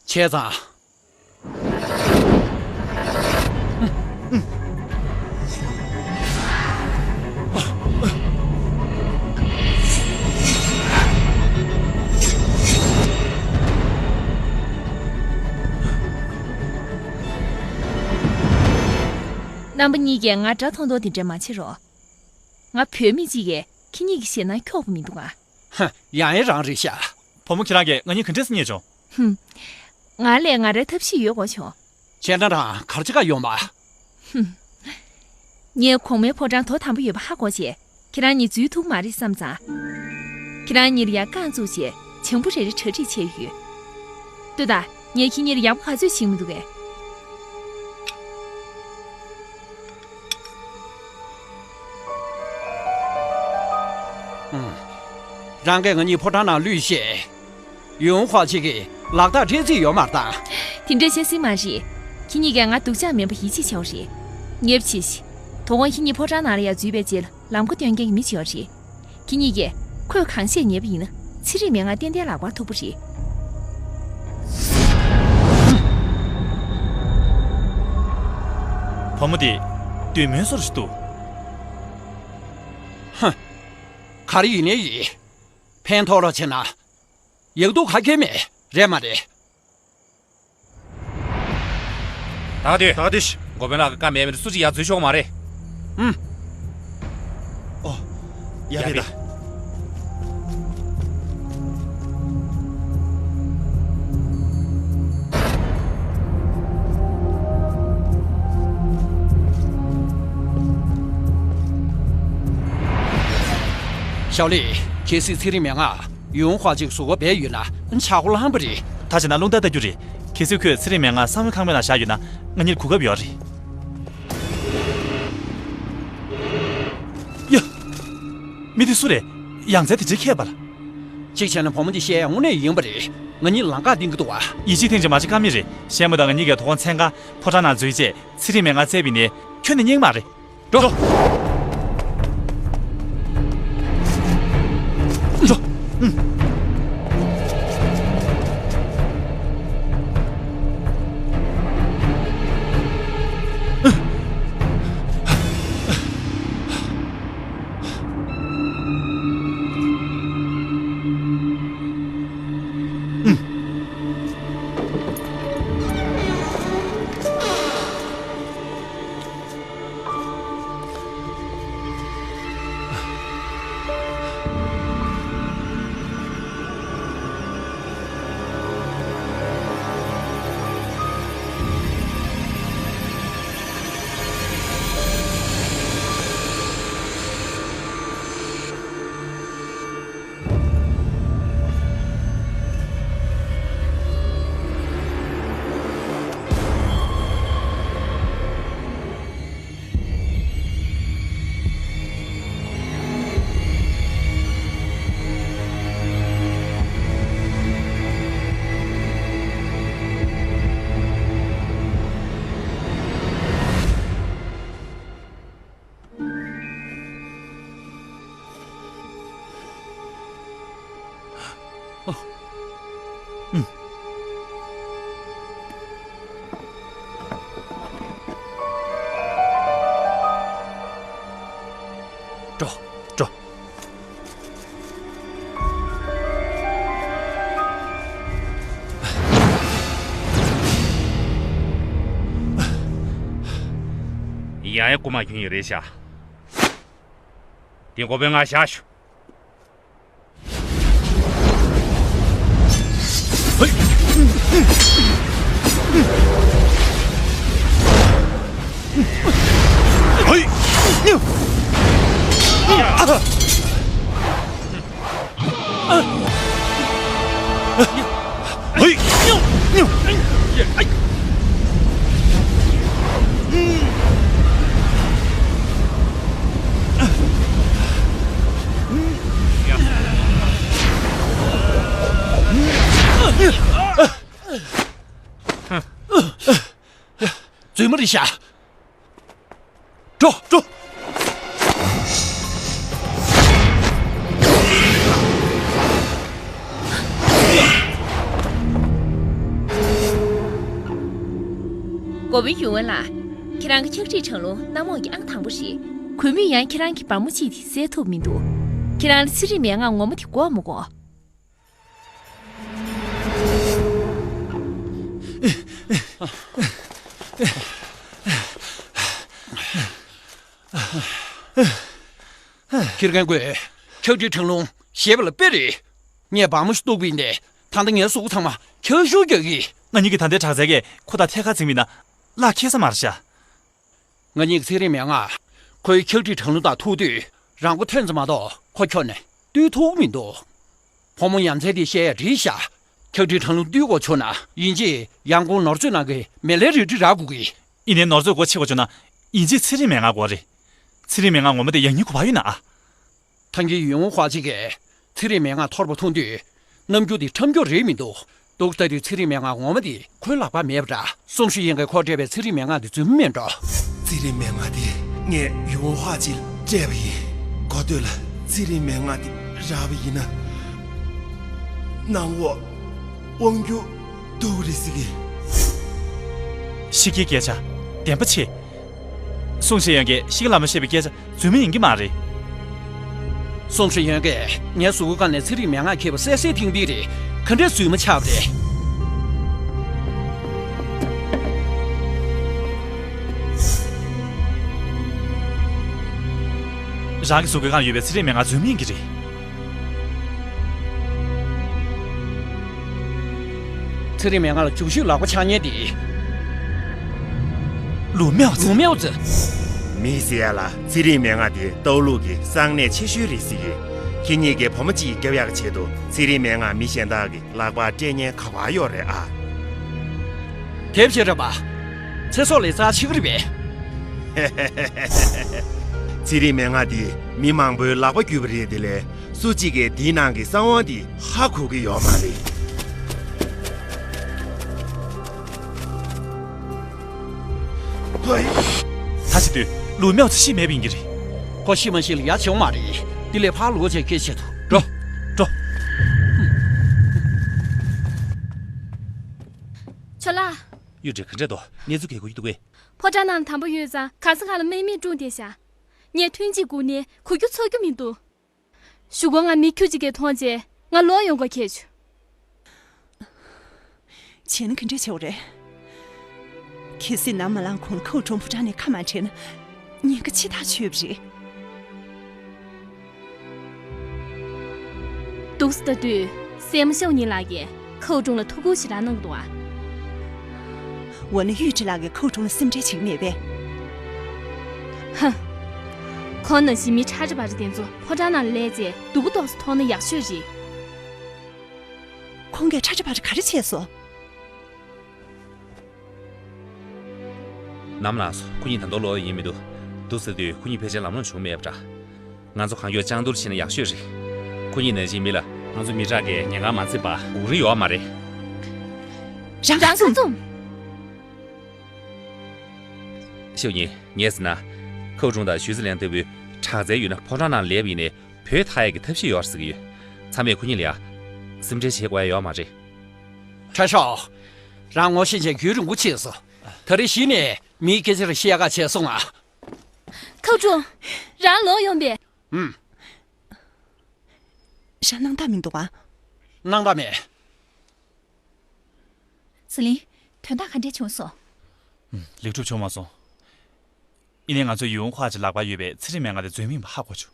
བྱས་ཙང་། རྣམ་པ་གཉིས་ཀས་ང་དགྲ་མཐོང་མཐོང་དེ་འདྲ་མ་བྱེད་རོགས། ང་བུད་མེད་ཅིག་གིས་ཁྱེད་གཉིས་ཀྱི་ཞེད་སྣང་འཁྱོག་པོ་མི་འདུག་ཨ། ཧ། ཡང་ཡང་རང་རེད་ཤག། བུ་མོ་ཁྱེད་རང་གིས་ང་གཉིས་ག་འདྲས་སེ་རྙེད་བྱུང་། ཧུམ། ང་ལ་ང་རའི་ཐབས་ཤེས་ཡོད་གོ་བྱུང་། བྱས་ན་རང་ག་རེ་བྱེད་ག་ཡོང་བ། ཧུམ། ངས་གོང་མའི་ཕོ་བྲང་དོ་དམ་པོ་ཡོད་པ་ཧ་གོ་རྗེས་ཁྱེད་རང་གཉིས་འཛུལ་ཐུབ་མ་རེད་བསམ་ཙང་། ཁྱེད་རང་གཉིས་ལ་ཡང་རྐང་བཙུགས་རྗེས་བྱང་བུ་རེ་རེ་གྲ་སྒྲིག་བྱས་ཡོད། ལྟོས་དང་། ངས་ཁྱེད་གཉིས་ལ་ཡག་པོ་ག་ཚོད་བྱིན་མི་འདུག་གས། ཨང་། རང་གིས་ང་གཉིས་ཕོ་བྲང་ནང་བླུགས་ཤེས། ཡུང་ཧྭ་ཅིག་གིས་ལག་རྟགས་སྤྲད་རྩིས་ཡོད་མ་རེད་ད། དེ་འདྲ་བཤད་སྲིད་མ་རེད། ཁྱེད་གཉིས་ཀས་ང་སྡུག་ཅག་མིན་པ་ཡིད་ཆེས་བྱའོ་རེད། ངས་བྱས་ཤིག། དོ་དགོང་ཁྱེད་གཉིས་ཕོ་བྲང་ནང་ལ་ཡར་འཛུལ་བའི་རྗེས་ལ་ལམ་ཁ་སྟོན་མཁན་གྱི་མི་བྱེད་རོགས་རེད། ཁྱེད་གཉིས་ཀས་ཁོས་གང་བཤད་ཉན་པ་ཡིན་ན་ཚེ་རིང་མའི་ང་ཏན་ཏན་ལག་པར་ཐུག་པ་རེད། བུ་མོ་དེ་འདོད་མོས་སོར་ཞིག་འདུག། ཧ། ག་རེ་ཡིན་ནའི་ཡིན། ཕན་ཐོགས་རོགས་བྱས་ན། ཡག་སྡུག་ཁ་གྱེས་མེད་རེད་མ་རེད། ད་དེ། ད་དེ་ཤི། འགོ་དཔོན་ལགས་ཀྱི་བཀའ་མེད་པ་ནས་སུ་གཅིག་ཡར་འཛུལ་ཆོག་མ་རེད། ཨུམ། ཨོ། ཡ་ཡ་དེ་ད། ཞའོ་ལི། གལ་སྲིད་ཚེ་རིང་མའི་ང་ཡུང་ཧྭ་ཅིག་ཟུར་བཀག་བྱས་ཡོད་ན་ཆག་སྒོ་ལངས་པ་རེད། ད་བྱས་ན་རླུང་རྟ་ལྟ་རྒྱུ་རེད། གལ་སྲིད་ཁོས་ཚེ་རིང་མའི་ང་གསང་བའི་ཁང་པའི་ནང་བཞག་ཡོད་ན་ང་གཉིས་གོ་སྐབས་ཡོད་རེད། ཡ། མི་དེ་སུ་རེད། ཡང་རྩལ་དེ་འདྲའི་མཁས་པ་ལ། གཅིག་བྱས་ན་བུ་མོ་འདི་བཤད་ཡ་དངོས་གནས་ཡིན་པ་རེད། ང་གཉིས་ལམ་ཁ་འདིང་གི་འདུག་བ། ཡིད་ཆེས་ཐེངས་གཅིག་མ་བྱེད་ཀ་མེད་རེད། གཞན་པ་དང་ང་གཉིས་ཀས་དོ་དགོང་མཚན་གང་ཕོ་བྲང་ནང་འཛུལ་རྗེས་ཚེ་རིང་མའི་ང་བཙལ་བ་ཡིན་ནའི། ཁྱོན་ནས་རྙེད་མ་རེད། འགྲོ། འགྲོ། འགྲོ། འགྲོ། ཡང་ཡང་རྐུ་མ་གྱོན་ཡོད་རེད་ཤག་དེ་འགོ་པའི་ང་བཞག་ཞུ། རྫུན་མ་རེད་ཤག་འགྲོ། འགྲོ། འགོ་དཔོན་ཡུང་ཝེན་ལགས། ཁྱེད་རང་གི་ཕྱག་བྲིས་གྲང་རླུང་གནམ་འོག་གི་ཨང་དང་པོ་རེད། གུས་མོས་ཡང་ཁྱེད་རང་གི་སྦྲ་མོ་གཅིག་དེ་བསད་ཐུབ་མི་འདུག་ཁྱེད་རང་ལ་ཚེ་རིང་མན་ངག་ངོ་མ་དེ་དགོས་མ་དགོས། ཁྱེད་རང་གིས་ཕྱག་བྲིས་གྲང་རླུང་ཞེས་པ་ལ་དཔེ་རེད། ངས་སྦྲ་མོ་ཞིག་གཏུབ་པ་ཡིན་ཏེ། ད་ལྟ་ངའི་གཟུགས་པོ་ཚང་མ་འཁྱག་ཤུགས་རྒྱག་གི། ང་གཉིས་ཀྱིས་ད་ལྟའི་དྲག་རྩལ་གྱིས་ཁོ་དང་ཐད་ཀར་འཛིང་བ་ཡིན་ན་གླགས་འཁེལ་ས་མ་རེད་ཤག་ང་གཉིས་ཀྱིས་ཚེ་རིང་མན་ངག་ཁོའི་ཕྱག་བྲིས་གྲང་རླུང་དང་ཐུག་དུས། རང་མགོ་ཐོན་ཙམ་མ་གཏོགས་ཁོ་ཁྱོན་ནས་བཏུལ་ཐུབ་མི་འདུག་བུ་མོ་ཡ་མཚན་དེས་བཤད་ཡ་འགྲིག་ཤག་ཕྱག་བྲིས་གྲང་རླུང་བཏུལ་དགོས་བྱུང་ན། དབྱིན་ཇིས་ཡང་ཁོང་ནོར་མཛོད་ནང་གི་མེ་ལྷའི་རལ་གྲི་རག་དགོས་ཀྱི། ཡིན་ནའི་ནོར་མཛོད་སྒོ་ཕྱེ་དགོས་བྱུང་ན། དབྱིན་ཇིས་ཚེ་རིང་མན་ངག་དགོས་རེད། ཚེ་རིང་མན་ངག་ངོ་མ་དེ་ཡང་སྙིང་ཁོ་པ་ཡོད་ན་ཨ། ཐང་གི་ཡུང་ཧྭ་ཅི་གིས་ཚེ་རིང་མན་ངག་ཐོར་བ་མཐོང་དུས། རྣམ་འགྱུར་དེ་ཁྲམ་སྐྱོར་རེད་མི་འདུག་སྡུག་ལྟ་དུས་ཚེ་རིང་མན་ངག་ངོ་མ་དེ་ཁོའི་ལག་པར་མེད་པ་འདྲ། སུང་ཧྲི་ཡན་གྱིས་ཁོར་སྤྲད་པའི་ཚེ་རིང་མན་ངག་དེ་རྫུན་མ་མིན་འགྲོ། ཚེ་རིང་མན་ངག་དེ་ངས་ཡུང་ཧྭ་ཅིར་སྤྲད་པ་ཡིན། གོ་ཐོས་ལ་ཚེ་རིང་མན་ངག་དེ་རག་པ་ཡིན་ན། ནང་འོག་དབང་སྒྱུར་ཐུབ་ཀྱི་རེད་ཟེར་གི། ཤི་ཀིའི་སྐད་ཆ་བདེན་པ་ཆེ། སུང་ཧྲི་ཡན་གྱིས་ཤི་ཀི་ལ་མོ་བཤད་པའི་སྐད་ཆ་རྫུན་མ་ཡིན་གྱི་མ་རེད། སུང་ཧྲི་ཡན་གྱིས་ངའི་གཟུགས་པོའི་སྒང་ནས་ཚེ་རིང་མན་ངག་འཁྱེར་བ་གསལ་གསལ་ཐིང་ཐིང་རེད། ག་འདྲས་རྫུན་མ་ཆགས་པ་རེད། རང་གི་གཟུགས་པོའི་སྒང་ཡོད་པའི་ཚེ་རིང་མན་ངག་རྫུན་མ་ཡིན་གྱི་རེད། ཚེ་རིང་མན་ངག་ལ་འཇུག་ཤུལ་ལག་པ་འཆང་མཁན་དེ། ལུའུ་མའོ་ཙི། ལུའུ་མའོ་ཙི། མི་ཟེར་ཡ་ལ་ཚེ་རིང་མན་ངག་དེ་ཏའོ་ལུགས་ཀྱི་གསང་གནས་ཆེ་ཤོས་རེད་ཟེར་གི། ཁྱེད་གཉིས་ཀྱིས་བུ་མོ་གཅིག་སྐྱོབ་ཡག་གི་ཆེད་དུ་ཚེ་རིང་མན་ངག་མི་གཞན་དག་གི་ལག་པར་སྤྲད་ཉེན་ག་པར་ཡོད་རེད་ཨ། དེབ་བྱེད་ར་པ། ཚེ་སྲོག་ལས་རྩ་ཆེ་གི་རེད་པས། ཚེ་རིང་མན་ངག་འདི་མི་མང་པོའི་ལག་པ་བརྒྱུད་པ་རེད། དེ་ལས་སུ་གཅིག་གིས་འདིའི་ནང་གི་གསང་བ་འདི་ཧ་གོ་གི་ཡོད་མ་རེད། ཧོꯏ། ད་ ད་བྱེད་དུས་ལུའུ་མའོ་ཙི་ཤི་མེད་པ་ཡིན་གྱི་རེད། ཁོ་ཤི་མ་ཤི་ལ་ཡ་བྱེད་མ་རེད། དེ་ལས་ཕར་ལོག་བྱས་སྐད་ཆ་དུ། འགྲོ། འགྲོ། ཆོ་ལགས། གཡུ་སྒྲོན་ག་འདྲ་འདུག་གནས་ཚུལ་ག་གོ་རྒྱུ་འདུག་གས། ཕོ་བྲང་ནང་དམ་པོ་ཡོད་ཙང་ག་ས་ག་ལ་དམག་མིས་བཀྲོངས་བསྡད་ཤག་ངས་ཐུན་གཅིག་སྒུག་ནས་གོ་རྒྱུ་ཚོར་རྒྱུ་མི་འདུག་གཞུག་གུ་ང་མི་ཁྱུ་གཅིག་གིས་མཐོང་རྗེས་ང་ལོག་ཡོང་དགོས་ཁེལ་བྱུང་། བྱས་ན་ག་འདྲ་བྱེད་དགོས་རེད། གལ་སྲིད་ནམ་མ་ལངས་གོང་ཁའུ་ཀྲུང་ཕོ་བྲང་ནས་ཁ་མ་བྲལ་ན་ཉེན་ཁ་ཆེ་ཐག་ཆོད་པ་རེད། འདུག་སེ་ལྟ་དུས་སྲས་མོ་ཤའོ་ཉིན་ལགས་ཀྱིས་ཁའུ་ཀྲུང་ལ་ཐུགས་ཁུར་ཞེ་དྲག་གནང་གི་འདུག་ཨ། འོ་ན་གཡུས་ཁྲི་ལགས་ཀྱིས་ཁའུ་ཀྲུང་ལ་སེམས་ཁྲལ་བྱེད་ཀྱི་མེད་པས། ཧ། ཁོང་ནང་བཞིན་མི་ཁྲ་ཁྲ་བ་རི་དེ་ཚོ་ཕོ་བྲང་ནང་ལ་སླེབས་རྗེས་སྡུག་པོ་ཏོག་ཙམ་མཐོང་ན་ཡག་ཤོས་རེད། ཁོང་གིས་ཁྲ་ཁྲ་བ་རི་ག་རེ་བྱས་སོང་། ནམ་ལངས་སོང་། ཁོ་གཉིས་ད་དུང་ལོག་ཡོང་མི་འདུག་འདུག་ཟེར་དུས་ཁོ་གཉིས་ཕལ་ཆེར་ལམ་ལྷོང་བྱུང་མེད་པ་འདྲ། ང་ཚོ་གང་མགྱོགས་ཅང་ཏུར་ཕྱིན་ན་ཡག་ཤོས་རེད། ཁོ་གཉིས་ནང་བཞིན་མི་ལ་ང་ཚོ་མི་དྲག་གིས་ཉེན་ཁ་མ་བརྩིས་པ་སྒུག་རིན་ཡོད་མ་རེད། རང་ག་རྩོམ། ཤའོ་ཉིན། ངས་ཟེར་ན། ཁའུ་ཀྲུང་དང་ཞུས་ཙི་ལན་ལྟ་བུའི་དྲག་རྩལ་ཡོད་ན་ཕོ་བྲང་ནང་སླེབས་ཡིན་ནའི་བུད་ཐར་ཡག་གི་ཐབས་ཤེས་ཡོད་རེད་ཟེར་གྱི་ཡོད། ཚང་མས་ཁོ་གཉིས་ལ་ཡ། སེམས་ཁྲལ་བྱེད་དགོས་ཡ་ཡོད་མ་རེད། ཁྲ་ཤའོ། རང་ངོ་ཤེས་མཁན་རྒྱུན་རིང་པོ་ཕྱིན་སོང་། ད་རེས་གཞི་ནས་མིའི་སྐད་ཆ་རེ་བཤད་ཡག་བྱས་སོང་ང་། ཁའུ་ཀྲུང་། རང་ལོག་ཡོང་པས། ཨུམ། ཤ་སྣང་དག་མི་འདུག་ཨ། སྣང་དག་མེད། ཟི་ལིང་། དོན་དག་ག་འདྲས་བྱུང་སོང་། ཨུམ། ལེགས་གྲུབ་བྱུང་མ་སོང་། ཡིན་ནའི་ང་ཚོ་ཡུའུ་ཧྭ་ཅི་ལག་པར་ཡོད་པའི་ཚེ་རིང་མན་ངག་དེ་རྫུན་མིན་པ་ཧ་གོ་བྱུང་།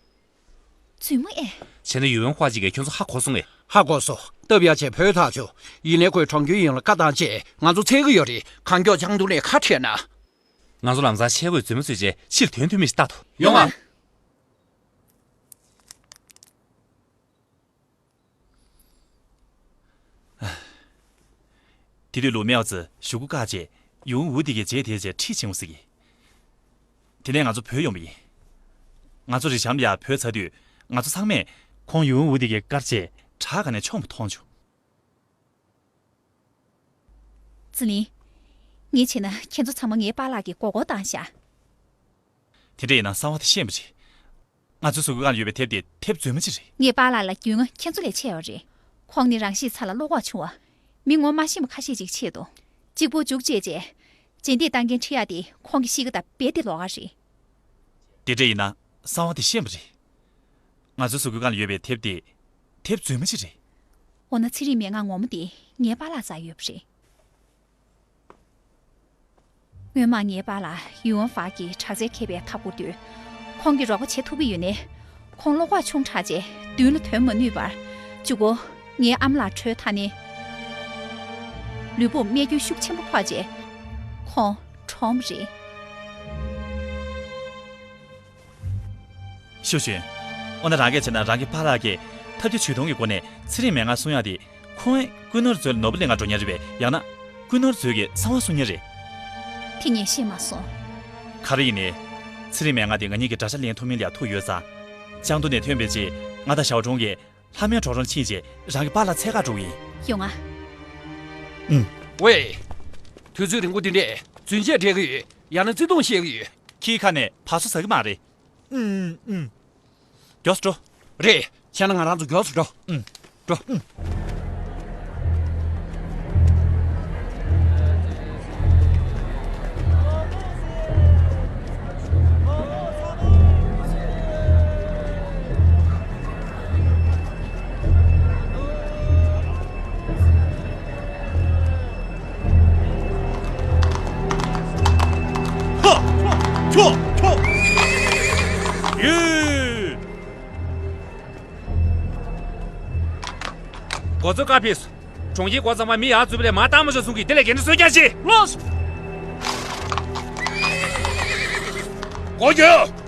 རྫུན་མ་ཨེ། བྱས་ན་ཡུའུ་ཧྭ་ཅི་གིས་ཁྱོད་ཚོ་ཧ་གོ་སོང་ངས། ཧ་གོ་སོང་། སྟབས་ཡག་བྱས་བུད་ཐར་བྱུང་། ཡིན་ནའི་ཁོས་གྲོང་ཁྱེར་ཡོངས་ལ་བཀའ་བཏང་རྗེས་ང་ཚོ་འཚོལ་གི་ཡོད་རེད། གང་མགྱོགས་ཅང་ཏུར་ནས་ཁ་བྲལ་ན། ང་ཚོ་ལམ་སང་ཆས་གོས་རྫུན་མ་བཟོས་རྗེས་ཕྱིར་ཐོན་ཐུབ་མིན་ཞིག་ལྟ་དོ། ཡོང་ང་། དེ་དུས་ལུའུ་མའོ་ཙི་གཞུག་གུ་བཀག་རྗེས་ཡུའུ་ཝུ་དེ་གའི་རྗེས་དེད་རྗེས་ཁྲིད་ཕྱིན་འོང་ཟེར་གྱིས། དེ་ནས་ང་ཚོ་བུད་ཡོང་པ་ཡིན། ང་ཚོ་རི་གཤམ་ལ་ཡར་བུད་ཚར་དུས་ང་ཚོ་ཚང་མས་ཁོང་ཡུའུ་ཝུ་དེ་གའི་བཀར་རྗེས་བྲག་སྒང་ནས་མཆོངས་པ་མཐོང་བྱུང་། ཙི་ལིན། ངས་བྱས་ན་ཁྱེད་ཚོ་ཚང་མ་ངའི་པཱ་ལགས་ཀྱིས་མགོ་སྐོར་བཏང་ཤག་དེ་འདྲ་ཡིན་ན་གསང་བ་དེ་ཤེས་པ་རེད། ང་ཚོའི་གཟུགས་པོའི་སྒང་ལ་ཡོད་པའི་དེབ་དེ་དེབ་རྫུན་མ་ཅིག་རེད། ངའི་པཱ་ལགས་ལ་རྒྱུས་མངའ་ཁྱེད་ཚོ་ལས་ཆེ་བ་རེད། ཁོང་ནི་རང་གཤིས་ཚ་ལ་བློ་ཁོག་ཆུང་བ། མི་ངོ་མ་ཤེས་པ་ཁ་ཤས་ཅིག་ཆེད་དུ། གཅིག་པུ་མཇུག་བཅད་རྗེས། རྗེས་འདེད་བཏང་མཁན་ཁྲིད་ཡག་དེ་ཁོང་གི་གཤིས་ཀ་དང་རྦད་དེ་ལོགས་ཀ་རེད། དེ་འདྲ་ཡིན་ན་གསང་བ་དེ་ཤེས་པ་རེད། ང་ཚོའི་གཟུགས་པོའི་སྒང་ལ་ཡོད་པའི་དེབ་དེ་དེབ་རྫུན་མ་ཅིག་རེད། འོ་ན་ཚེ་རིང་མན་ངག་ངོ་མ་དེ་ངའི་པཱ་ལགས་རྩར་ཡོད་པ་རེད། སྔོན་མ་ངའི་པཱ་ལགས་ཡུའུ་ཝུན་ཧྥ་གི་དྲག་རྩལ་མཁས་པའི་མཐའ་བསྐོར་དུས། ཁོང་གིས་རོགས་པ་བྱེད་ཐུབ་ཀྱི་ཡོད་ནའི། ཁོང་བློ་ཁོག་ཆུང་དྲགས་རྗེས་མདུན་ལ་ཐོན་མ་ནུས་པར། མཇུག་གུ་ངའི་ཨ་མ་ལགས་བྲོས་ཐར་ནས། ལུས་པོར་རྨས་སྐྱོན་ཤུགས་ཆེན་པོ་ཕོག་རྗེས། ཁོང་གྲོངས་པ་རེད། ཤུ་ཞུན། འོ་ན་རང་གིས་བྱས་ན་རང་གི་པཱ་ལགས་ཀྱིས་ཐབས་བརྒྱ་ཇུས་སྟོང་གི་སྒོ་ནས་ཚེ་རིང་མན་ངག་གསུང་ཡག་དེ། ཁོང་ཀུན་ནོར་མཛོད་ལ་ནོར་བུ་གླིང་ང་འགྲོ་མཁན་རེད་པས། ཡང་ན་ཀུན་ནོར་མཛོད་ཀྱི་གསང་བ་གསུང་མཁན་རེད། དེ་ངས་ཤེས་མ་སོང་། ག་རེ་ཡིན་ནའི། ཚེ་རིང་མན་ངག་དེ་ང་གཉིས་ཀྱིས་དགྲ་ཤ་ལེན་ཐུབ་མིན་ལ་ཡ་ཐུག་ཡོད་ཙང་། ཅང་ཏུར་ནས་ཐོན་པའི་རྗེས་ང་དང་ཞའོ་ཀྲུང་གིས་ལྷ་མོའི་གྲོགས་རམ་ཕྱིན་རྗེས་རང་གི་པཱ་ལགས་འཚོལ་གར་འགྲོ་གི་ཡིན། ཡོང་ང་། ཨུམ། ཝེ། དུས་ཚོད་རིང་པོ་འདི་འདྲས་རྫུན་ཆས་སྤྲད་གི་ཡོད། ཡང་ན་བརྩེ་དུང་བཤད་གི་ཡོད། ཁྱིའི་ཁ་ནས་བ་སོ་ཟ་གི་མ་རེད། ཨུམ་ཨུམ། མགྱོགས་སུ་འགྲོ། རེད། བྱས་ན་ང་རང་ཚོ་མགྱོགས་སུ་འགྲོ། ཨུམ། འགྲོ། ཨུམ། ཧ། ཁྱོ། ཁྱོ། ཡེ། འགོ་གཙོ་བཀའ་ཕེབས་སོང་། གྲོང་ཁྱེར་སྒོ་ཚང་མ་མི་ཡར་འཛུལ་བ་ལས་མར་བཏང་མ་ཆོག་གསུང་གི། དེ་ལས་འགན་འཁྲི་གསོ་རྒྱག་བྱེད། ལགས་སོ། སྒོ་རྒྱག